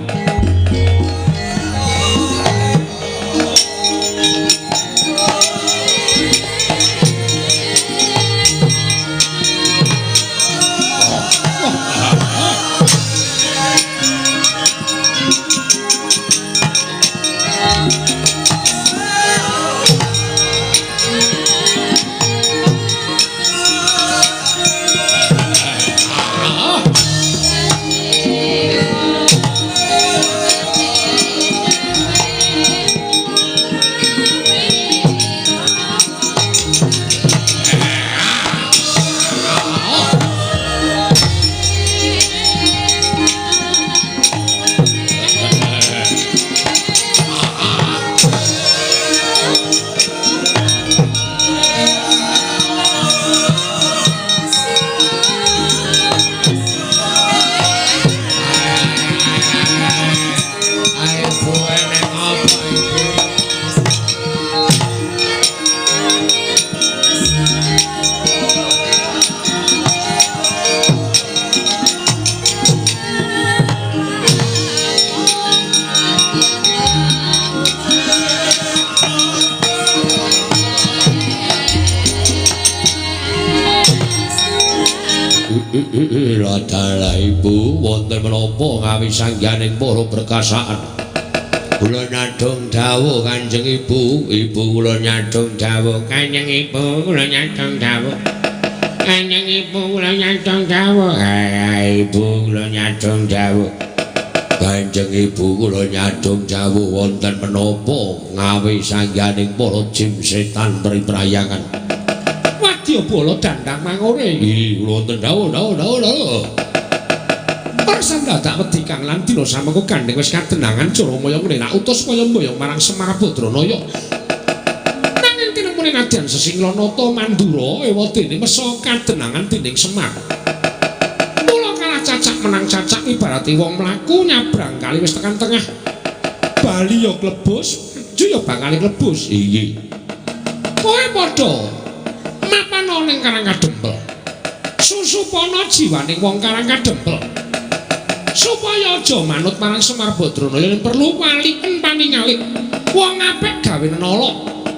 Ladalah ibu wonten menapa ngawi sangganing para perkasaan. Kula nyadong dawuh Kanjeng Ibu, ibu kula nyadong dawuh Kanjeng Ibu, kula nyadong dawuh Kanjeng Ibu, kula nyadong dawuh Ibu kula nyadong dawuh Kanjeng Ibu, kula nyadong dawuh wonten menapa ngawi sangganing para jin setan priprayangan. Wadya bala dandang mangure. Nggih, kula wonten dawuh dawuh dawuh dawuh. Persan dadak wedi kang lan dina samengko gandeng wis kadenangan Jaramaya ngene tak utus kaya mboyong marang Semar Badranaya. Nanging tinemune nadyan Sesinglanata Mandura ewadene mesa kadenangan dening Semar. Mula kalah cacak menang cacak ibarate wong mlaku nyabrang kali wis tekan tengah. Bali ya klebus, maju ya bakal klebus. Iya. Kowe padha mapana ning Karang Kadempel. Susupana jiwaning wong Karang Kadempel. Supaya aja manut marang Semar Badranaya yen perlu waliken paningalik. Wong apik gawe nala.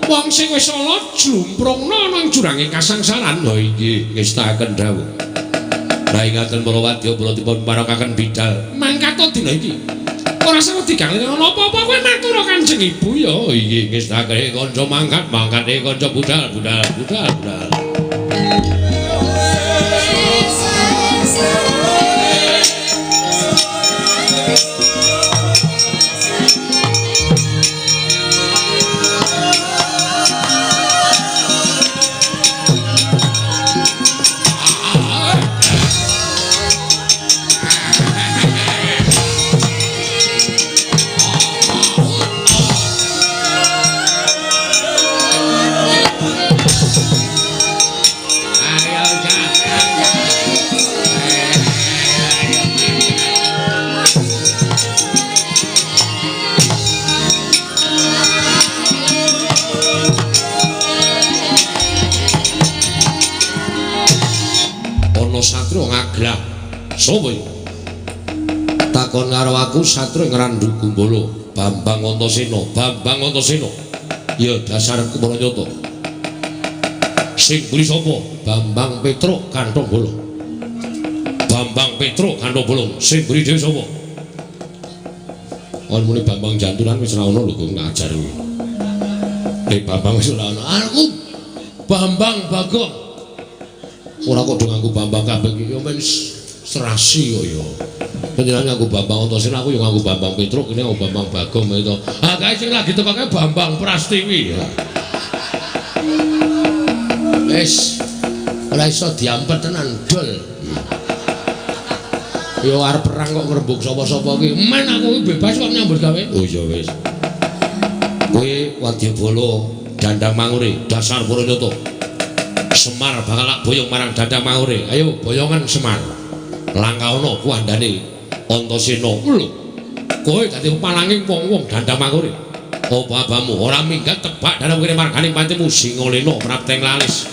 Wong sing wis ala jlumprungna nang jurange kasangsaran. Ha inggih, ngestakaken dawuh. Lah ingaten para wadya kula dipun parakaken bidal. Mangkata dina iki. Ora sawet diganglene ana apa-apa kowe matur Kanjeng Ibu ya. Inggih, ngestakaken kanca mangkat, mangkate kanca budal, budal, budal, budal. Sapa iki? Takon karo aku satria Ngrandu Gumbala, Bambang Antasena, Bambang Antasena. Ya dasar kumranyata. Sing mburi sapa? Bambang Petruk Kanthong Bolong. Bambang Petruk Kanthong Bolong. Sing mburi dhewe sapa? Kon muni Bambang Janturan wis ora ono lho kok ngajar kuwi. Nek Bambang wis ora ono. Aku Bambang Bagong. Ora kok do nganggo Bambang kabeh iki ya men serasi kok ya. Panjenengan nganggo Bambang Antasena, aku ya nganggo Bambang Petruk, kene nganggo Bambang Bagong to. Ah kae sing lagi teko kae Bambang Prastiwi. Wis ora iso diampet tenan dol. Ya arep perang kok ngrembug sapa-sapa ki. Men aku iki bebas kok nyambut gawe. Oh iya wis. Kowe wadyabala Dandang Mangure, dasar Puranyata. Semar bakal tak boyong marang Dandang Mangure. Ayo boyongan Semar. Langkaono kuwandane Antasena. Lho. Kowe dadi palanging wong-wong Dandang Mangure. Apa abamu ora minggat tebak dalam kene marganing pancemu Singalena prapteng lalis.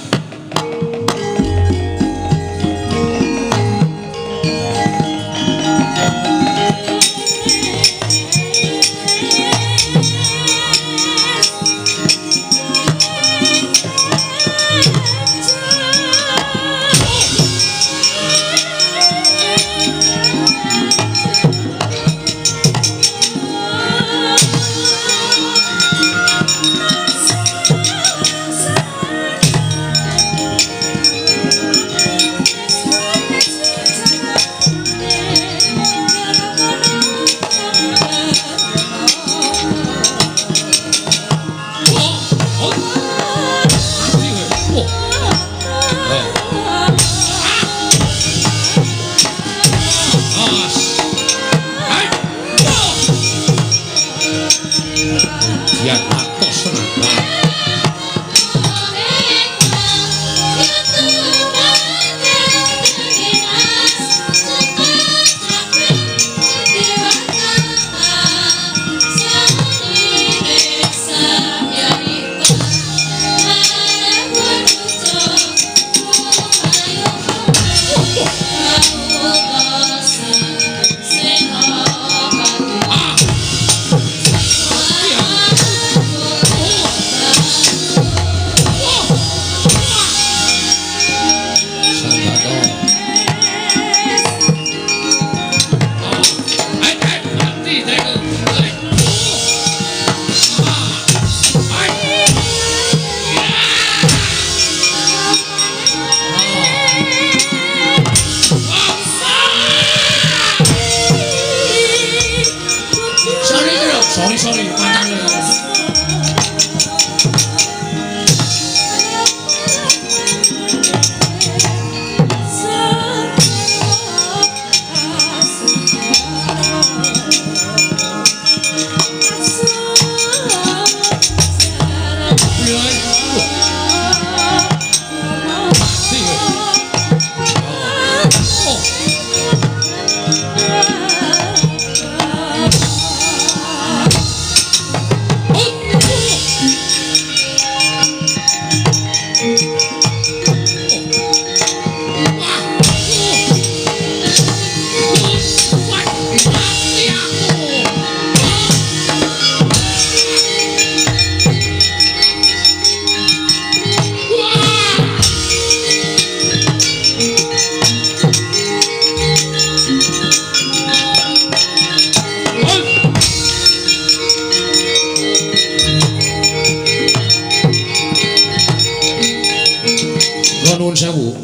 Merga nuwun sewu.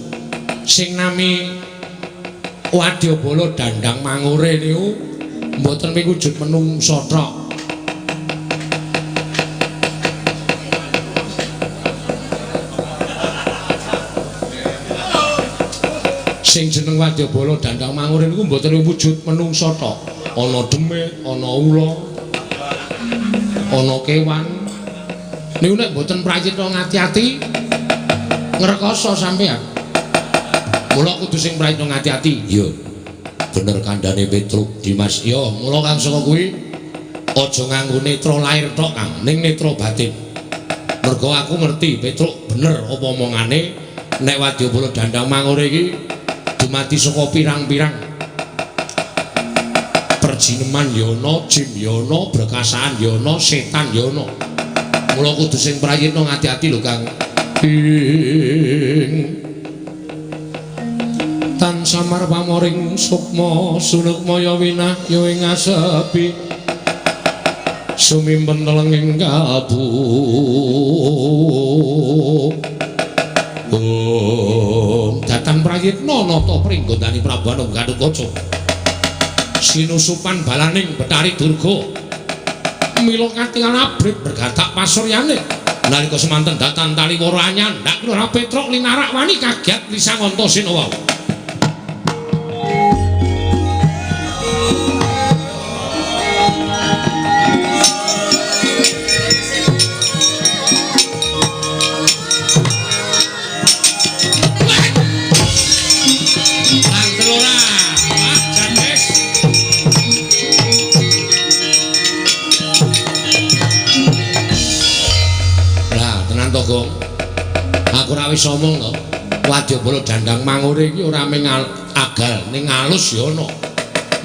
Sing nami Wadyabala Dandang Mangure niku mboten miwujud menungsa tok. Sing jeneng Wadyabala Dandang Mangure niku mboten wujud menungsa tok. Ana demit, ana ula, ana kewan. Niku nek mboten prayitna ngati-ati ngrekoso sampean. Mula kudu sing prayitna ngati-ati. Iya. Bener kandhane Petruk Dimas. Ya, mula kang saka kuwi aja nganggo netra lair tok, Kang, ning netra batin. Mergo aku ngerti Petruk bener apa omongane nek Wadyabala Dandang Mangure iki dumadi saka pirang-pirang perjineman ya ana, jin ya ana, brekasaan ya ana, setan ya ana. Mula kudu sing prayitna ngati-ati lho, Kang. Ing tan samar pamoring sukma sunukmaya winahya ing asepi sumimpen telenging kalbu. Om datan prayitna nata pringgondani Prabu Anum Gatotkaca sinusupan balaning Betari Durga mila katingal abrit bergatak pasuryane nalika semanten datan taliwara anyandak Lurah Petruk linarak wani kagiat Lisanganta Sena wau. Aku ora wis omong to. Wadyabala Dandang Mangure iki ora mung agal, ning alus ya ana.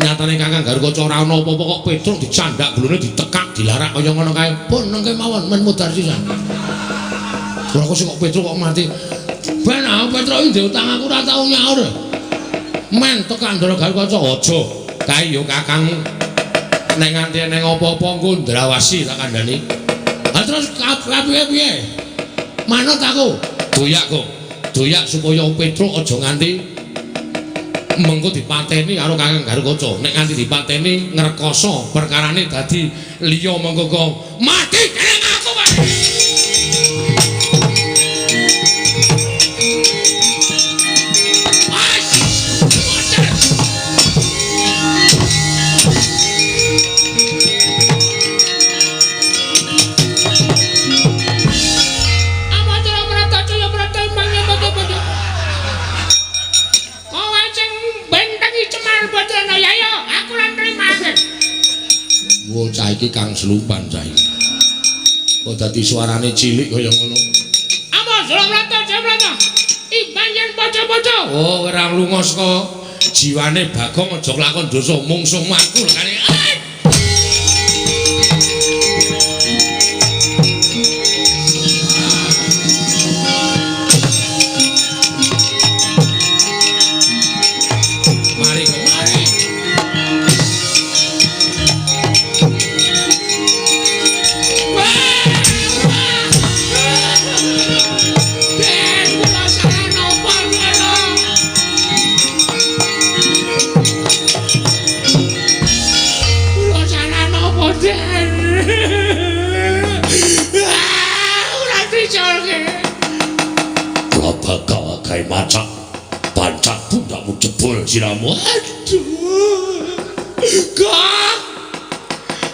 Nyatane Kakang Garukaca ora ana apa-apa kok Petruk dicandak gulune ditekak dilarak kaya ngono kae. Pun nengke mawon men mudhar sisan. Ora kok sing kok Petruk kok mati. Ben aku Petruk iki utang aku ora tau nyaur. Men tekak Ndara Garukaca aja. Kae ya Kakang nek nganti eneng apa-apa engko ndrawasi tak kandhani. Ha terus piye-piye? Manut aku. Doyak kok. Doyak supaya Petruk aja nganti mengko dipateni karo Kakang Garukaca. Nek nganti dipateni ngrekoso perkarane dadi liya mengko kok mati dening aku wae. Cah iki kang selumpan cah iki. Kok dadi suarane cilik kaya ngono. Amos, Jlamrata, Jlamrata. Imbang yen paca-paca. Oh, ora lunga saka jiwane Bagong aja lakon dosa mungsuh aku lekane. Mari, mari. Kae macak pancak pundakmu jebol siramu. Aduh. Gok.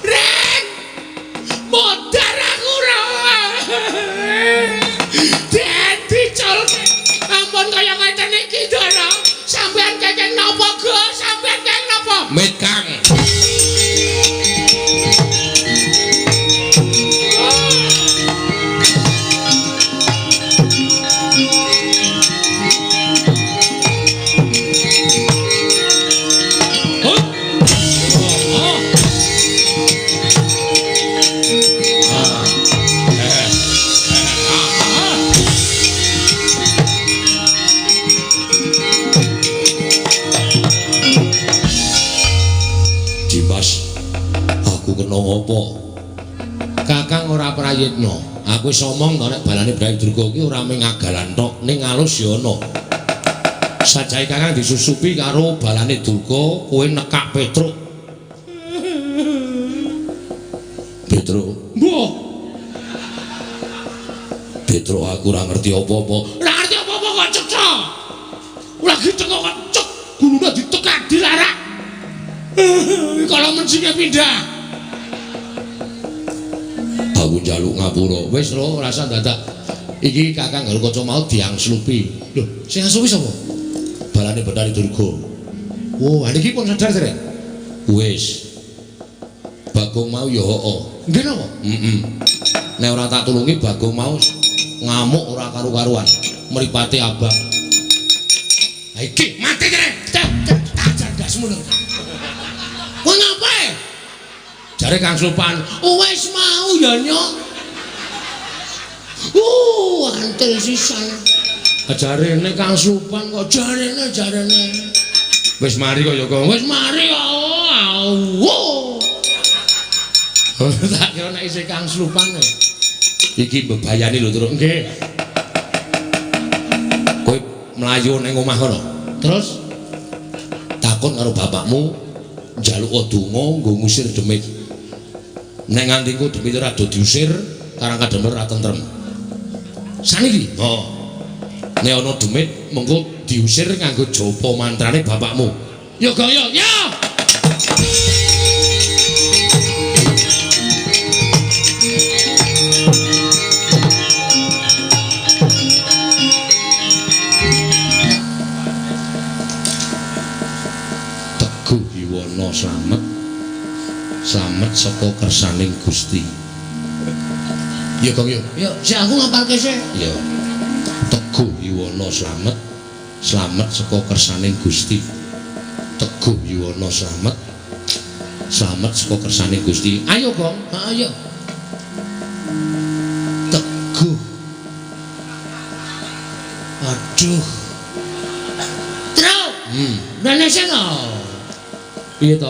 Rek. Modar aku ora. Dadi colke. Ampun kaya ngeten iki, Ndara. Sampeyan kenging napa, Gus? Sampeyan kenging napa? Mit, Kang. Dimas, aku kena ngopo? Kakang ora prayitna. Aku wis omong to nek balane Bathari Durga ki ora mung agalan tok, ning alus ya ana. Sajahe Kakang disusupi karo balane Durga, kowe nekak Petruk. Petruk, Mbah. Petruk aku ora ngerti apa-apa. Ora ngerti apa-apa kok cetha. Lagi teko kok cek, gulune ditekak dilarak. Kalau mencinge pindah. Aku njaluk ngapura. Wis lho, rasa dadak. Iki Kakang Garukaca mau diangslupi. Lho, sing angslupi sapa? Balane Bathari Durga. Oh, ha niki pun sadar derek. Wis. Bagong mau ya heeh. Nggih napa? Heeh. Nek ora tak tulungi Bagong mau ngamuk ora karu-karuan. Mripate abang. Ha iki mati derek. Tak ajar ndasmu lho. Kowe ngapae? Jare Kang Slupan, wis mau ya nyok. Antil sisan. Jarene Kang Slupan kok jarene. Wis mari kok ya kok. Wis mari kok. Tak kira nek isih Kang Slupan. Iki mbebayani lho, Truk. Nggih. Kowe mlayu ning omah kono. Terus takon karo bapakmu njaluk donga nggo ngusir demit. Nek nganti engko demit ora do diusir, Karang Kadempel ora tentrem. Saniki? Oh. Nek ana demit mengko diusir nganggo japa mantrane bapakmu. Ya gong ya. Ya. Teguh Yuwana slamet. Slamet saka kersaning Gusti. Ya Gong ya. Ya, sik aku ngapalke sik. Ya. Teguh Yuwana slamet. Slamet saka kersaning Gusti. Teguh Yuwana slamet. Slamet saka kersaning Gusti. Ayo Gong, ayo. Teguh. Aduh. Truk. Rene sing. Piye to?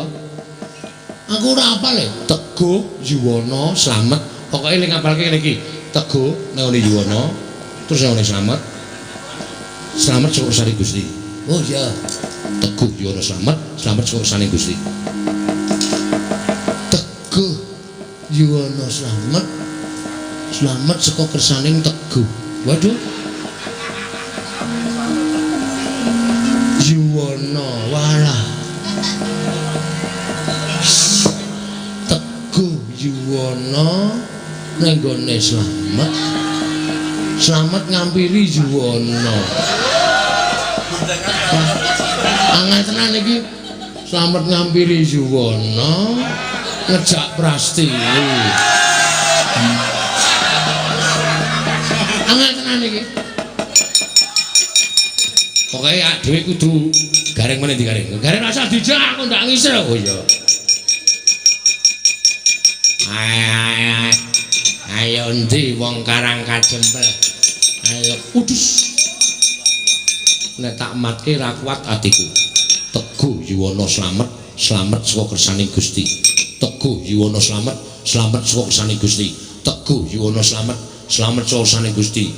Aku ora apal e. Teguh Yuwana slamet. Pokoke ling ngapalke ngene iki. Teguh nek ngene Yuwana, terus nek ngene slamet. Slamet saka kersane Gusti. Oh iya. Teguh Yuwana slamet, slamet saka kersane Gusti. Teguh Yuwana slamet, slamet saka kersaning Teguh. Waduh. Yuwana walah. Teguh Yuwana ning gone slamet. Slamet ngampiri Yuwana. Angel tenan iki. Slamet ngampiri Yuwana ngejak Prastiwi. Angel tenan iki. Pokoke awake dhewe kudu gareng meneh digareng. Gareng rasa dijak aku ndak ngisir. Oh iya. Ayo endi wong Karang Kadempel. Ayo udus. Nek tak matke ra kuat atiku. Teguh Yuwana slamet, slamet saka kersaning Gusti. Teguh Yuwana slamet, slamet saka kersaning Gusti. Teguh Yuwana slamet, slamet saka kersaning Gusti.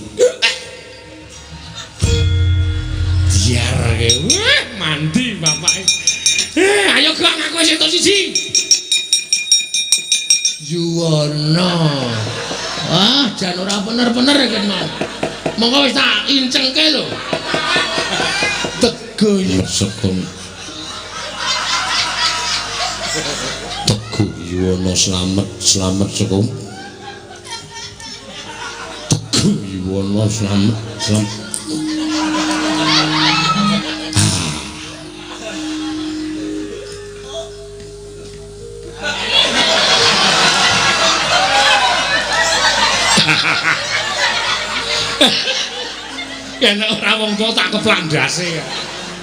Diarke. Wah, mandi bapake. Ayo Gong, aku wis entuk siji. Yuwana. Ah, jan ora bener-bener iki mau. Monggo wis tak incengke lho. Teguh sekon. Teguh Yuwana slamet, slamet saka. Teguh Yuwana slamet, slamet. Nek ora wong tuwa tak keplak ndase.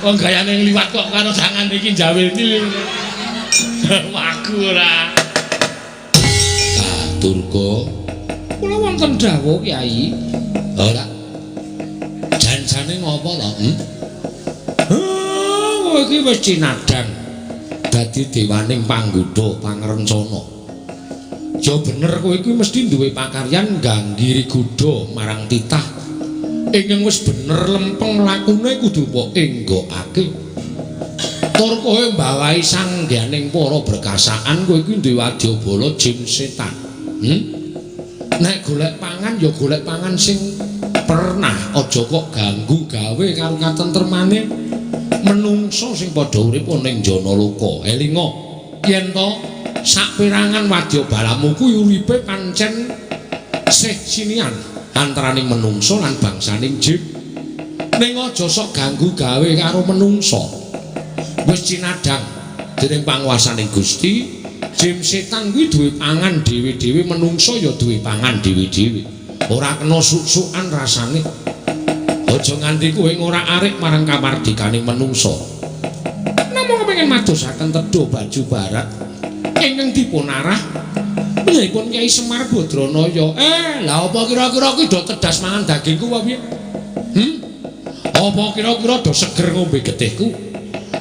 Wong gayane ngliwat kok karo tangan iki njawil iki. Wagu ora. Ah, Durga. Kula wonten dawuh, Kyai. Ora. Jan-jane ngopo to? Kowe iki wis cinadang dadi dewaning panggoda pangrencana. Ya bener kowe kuwi mesti duwe pakaryan ngganggi godha marang titah. Ingkang wis bener lempeng lakune kudu mbok enggokake. Tur kowe mbawahi sangganing para berkasaan kowe kuwi duwe wadyabala jin setan. Nek golek pangan ya golek pangan sing pernah, aja kok ganggu gawe karo katentremane menungso sing padha urip ning jana loka. Elinga yen to saperangan wadyabalamu kuwi uripe pancen sih sinian antaraning menungso lan bangsaning jin. Ning aja sok ganggu gawe karo menungso. Wis cinadhang dening panguwasaning Gusti, jin setan kuwi duwe pangan dhewe-dhewe, menungso ya duwe pangan dhewe-dhewe. Ora kena suk-sukan rasane. Aja nganti kowe ngorak-arik marang kamardikaning menungso. Namung kepengin madosaken tedha baju barat ingkang dipun arah menyipun Kyai Semar Badranaya. Lah apa kira-kira kuwi do tedas mangan dagingku apa piye? Apa kira-kira do seger ngombe getihku?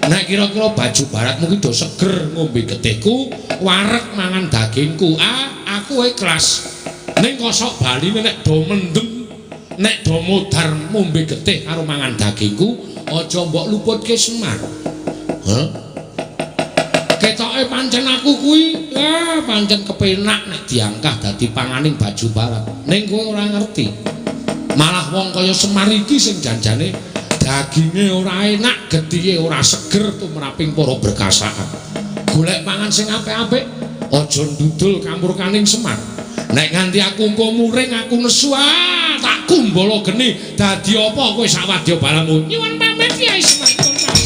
Nek kira-kira baju baratmu ki do seger ngombe getihku, wareg mangan dagingku. Ah, aku ikhlas. Ning kosok baline nek do mendem, nek do modar ngombe getih karo mangan dagingku, aja mbok luputke Semar. Hah? Ketoke pancen aku kuwi, pancen kepenak nek diangkah dadi panganing baju barat. Ning kowe ora ngerti. Malah wong kaya Semar iki sing janjane daginge ora enak, getihe ora seger tumraping para berkasaan. Golek pangan sing apik-apik, aja ndudul kamurkaning Semar. Nek nganti aku engko muring, aku nesu, tak kumbala geni. Dadi apa kowe sak wadyabalamu? Nyuwun pamit Kyai Semar, nyuwun pamit.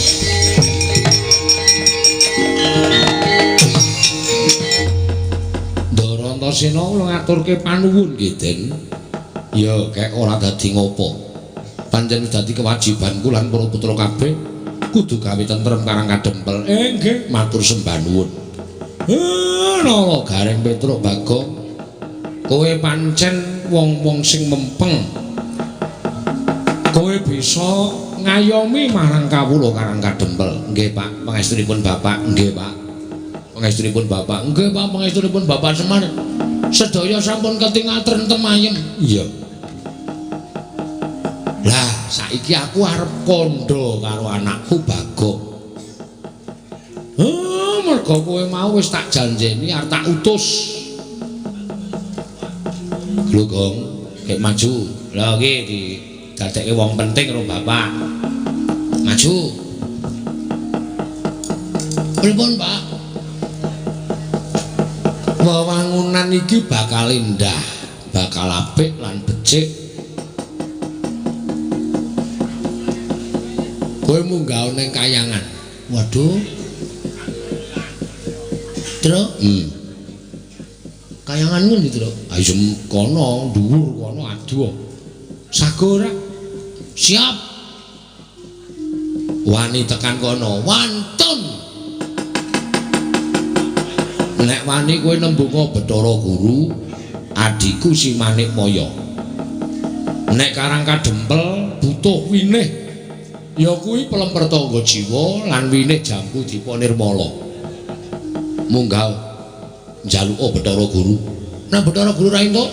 Ndara Antasena kula ngaturke panuwun nggih, Den. Ya, kek ora dadi ngopo. Pancen dadi kewajibanku lan para putra kabeh kudu gawe tentrem Karang Kadempel. Nggih, matur sembah nuwun. Nala Gareng Petruk Bagong, kowe pancen wong-wong sing mempeng. Kowe bisa ngayomi marang kawula Karang Kadempel. Nggih, Pak, pangestunipun Bapak. Nggih, Pak. Pangestunipun Bapak. Nggih, Pak, pangestunipun Bapak Semar. Sedaya sampun ketingal trentem ayem. Iya. Lah, saiki aku arep kandha karo anakku Bagong. Mergo kowe mau wis tak janjeni arep tak utus. Lho, Gong, kek maju. Lha iki didadekke wong penting karo bapak. Maju. Pripun, Pak? Wewangunan iki bakal indah, bakal apik lan becik. Kowe munggah ning kayangan. Waduh. Truk? Kayangan ngendi, Truk? Ayo kono, dhuwur kono aduh. Sago ora? Siap. Wani tekan kono, wantun. Nek wani kowe nembunga Bathara Guru, adhiku si Manikmaya. Nek Karang Kadempel butuh winih, ya kuwi pelemper tangga jiwa lan winih jambu dipa nirmala. Munggah njaluka Bathara Guru. Nek Bathara Guru ra entuk,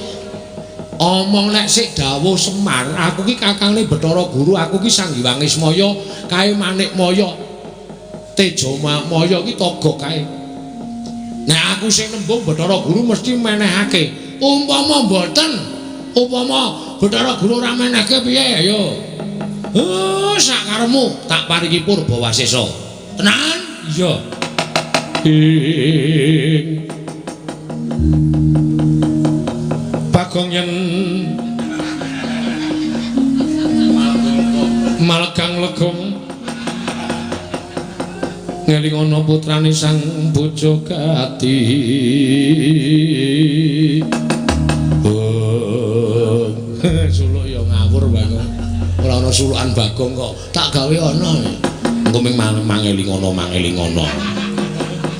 omong nek sik dawuh Semar, aku ki kakangne Bathara Guru, aku ki Sang Hyang Ismaya, kae Manikmaya. Teja Maya ki toga kae. Nek aku sing nembung Bathara Guru mesti menehake. Umpama mboten, upama Bathara Guru ora menehke piye ayo? Sak karepmu tak paringi purba wasesa. Tenan? Iya. Ing Bagong yen malegang legong ngeling ana putrane sang bojo gati. Suluk ya ngawur Bagong. Ora ana sulukan Bagong kok tak gawe ana. Engko ming mangeling ana mangeling ana.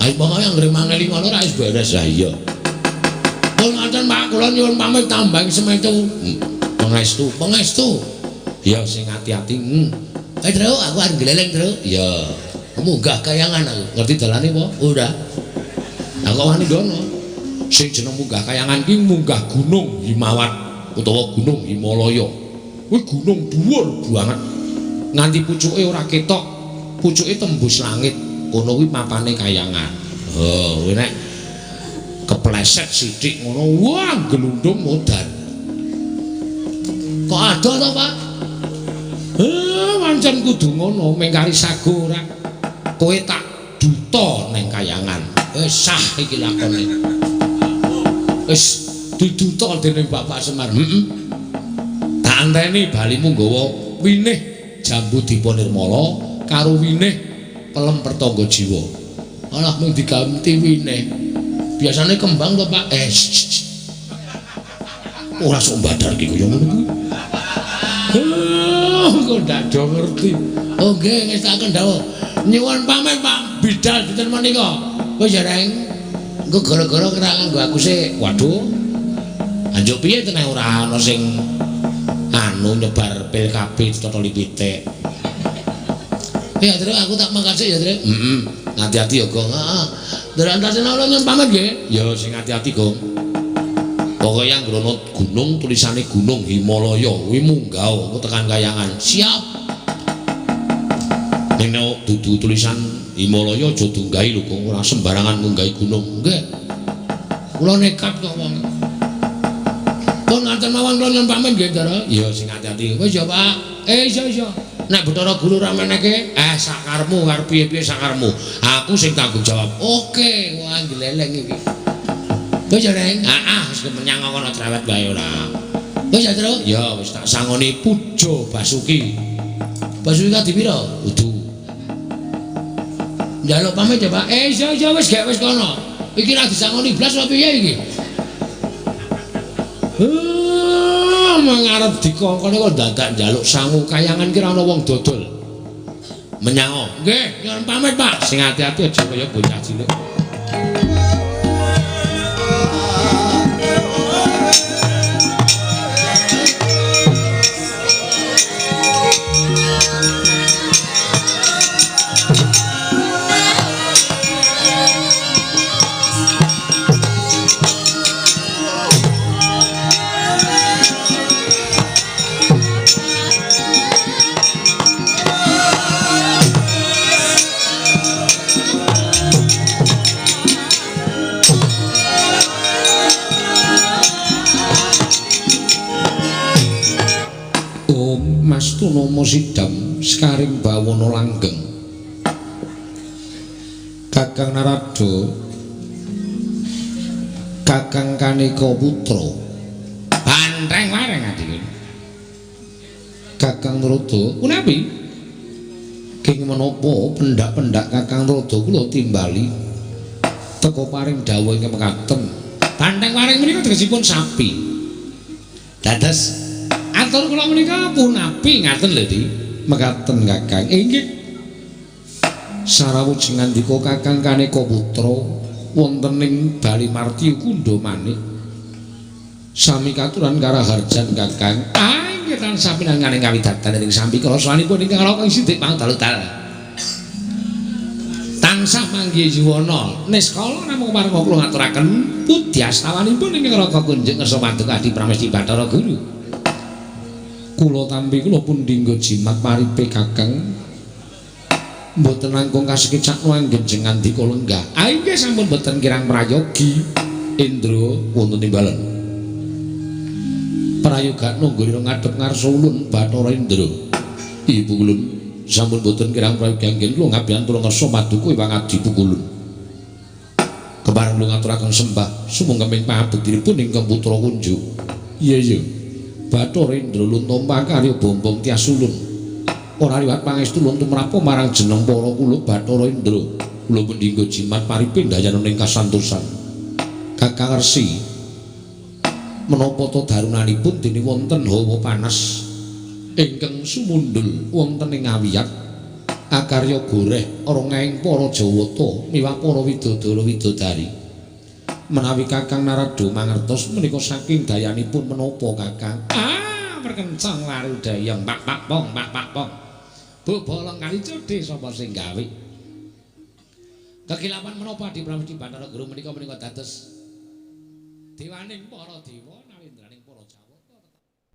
Ayo pokoke anggere mangeling ana ora wis beres. Lah iya. Pun ngoten Pak, kula nyuwun pamit tambang semetu. Pangestu, pangestu. Ya sing ati-ati. Truk, aku arep gleleng, Truk. Iya. Munggah kayangan aku. Ngerti dalane apa? Ora. Aku wani dono. Sing jeneng munggah kayangan ki munggah Gunung Himawat utawa Gunung Himalaya. Kuwi gunung dhuwur banget. Nganti pucuke ora ketok, pucuke tembus langit. Kono kuwi mapane kayangan. Oh, kuwi nek kepleset sithik ngono, wah gelundung modar. Kok adoh to, Pak? Pancen kudu ngono, mengkari sago ora. Kowe tak duta ning kayangan. Wis sah iki lakone. Wis diduta dening Bapak Semar. Heeh. Tak anteni balimu nggawa winih jambu Dipa Nirmala karo winih pelem pertangga jiwa. Alah mung diganti winih. Biasane kembang to, Pak? Ora sok mbadar ki kaya ngono kuwi. Kok ndak do ngerti. Oh nggih, ngestakaken dawuh. Nyuwun pamit Pak Bidal dinten menika. Wis ya, Reng. Engko gara-gara kira nganggo aku sik. Waduh. Anjuk piye teneh ora ana sing anu nyebar pil KB ditotoli pitik. Ya, Truk, aku tak mangkat sik ya, Truk. Heeh. Hati-hati ya, Gong. Heeh. Nderek antasena kula nyuwun pamit nggih. Ya sing hati-hati, Gong. Pokoke yang ana gunung tulisane Gunung Himalaya kuwi munggah aku tekan kayangan. Siap. Ning nek dudu tulisan Himalaya aja dunggahi lho, Gong, ora sembarangan munggahi gunung. Nggih. Kula nekat kok wong. Pun ngaten mawon kula nyuwun pamit nggih, Ndara. Ya sing hati-hati. Wis ya, Pak. Iya iya. Nek Bathara Guru ora menehke, sakarmu arep piye-piye sakarmu. Aku sing tanggung jawab. Oke, wah gleleng iki. Wis ya, Reng. Heeh, wis menyang kono cerewet wae ora. Wis ya, Truk. Ya wis tak sangoni Puja Basuki. Basuki kadi pira? Kudu. Njaluk pamit ya, Pak. Iya iya wis gek wis kono. Iki ra disangoni blas apa piye iki? Mengarep dikongkone kok dadak njaluk sangu kayangan ki ora ana wong dodol. Menyango. Nggih, nyuwun pamit, Pak. Sing ati-ati aja kaya bocah cilik. Mastunomo sidam sekaring bawana langgeng. Kakang Narada, Kakang Kaneka putra. Banteng wareng adike. Kakang Narada, punapi? King menapa pendak-pendak Kakang Narada kula timbali teka paring dawuh ingkang mekaten. Banteng wareng menika tegesipun sapi. Dados atur kula menika punapi ngaten lho, Di. Mekaten Kakang. Inggih. Sarawujeng ngandika Kakang Kaneka putra wonten ing Bali Marti Kundha Manik. Sami katuran karaharjan Kakang. Ah, inggih tansah pinanganing kawidatan ing sambikala sawanipun ingkang raka sidik pangdalu-dal. Tansah manggih yuwana niskala namung warga kula ngaturaken pudyastawanipun ingkang raka kunjuk ngersa paduka Adi Pramesti Bathara Guru. Kula tampi kula pundhingga jimat paripe Kakang. Mboten langkung kasekecakno anggen ngandika lenggah. Ah inggih sampun mboten kirang prayogi. Indra wonten timbalan. Prayogakno nggone ngadhep ngarsa ulun Bathara Indra. Ibu ulun sampun mboten kirang prayogi anggen kula ngabiyantura ngarsa paduka Iwang Adi Pukulun. Kepareng kula ngaturaken sembah sumangga pangabektinipun ingkang putra kunjuk. Iya iya. Bathara Indra luntompa karya bombong tias ulun. Ora liwat pangestu ulun tumrapa marang jeneng para kula Bathara Indra. Kula mendingga jimat paripe ndayana ing kasantosan. Kakang Resi, menapa ta darunanipun dene wonten hawa panas ingkang sumundul wonten ing awiyat akarya goreh ora para Jawata miwah para widodara widodari. Menawi Kakang Narada mangertos menika saking dayanipun menapa Kakang? Ah, perkencang laru dayang pak pak pong pak pak pong. Bobolong kali codhe sapa sing gawe? Kekilapan menapa Adi Pramesti Bathara Guru menika menika dados Dewaning para dewa, nalendraning para jawata.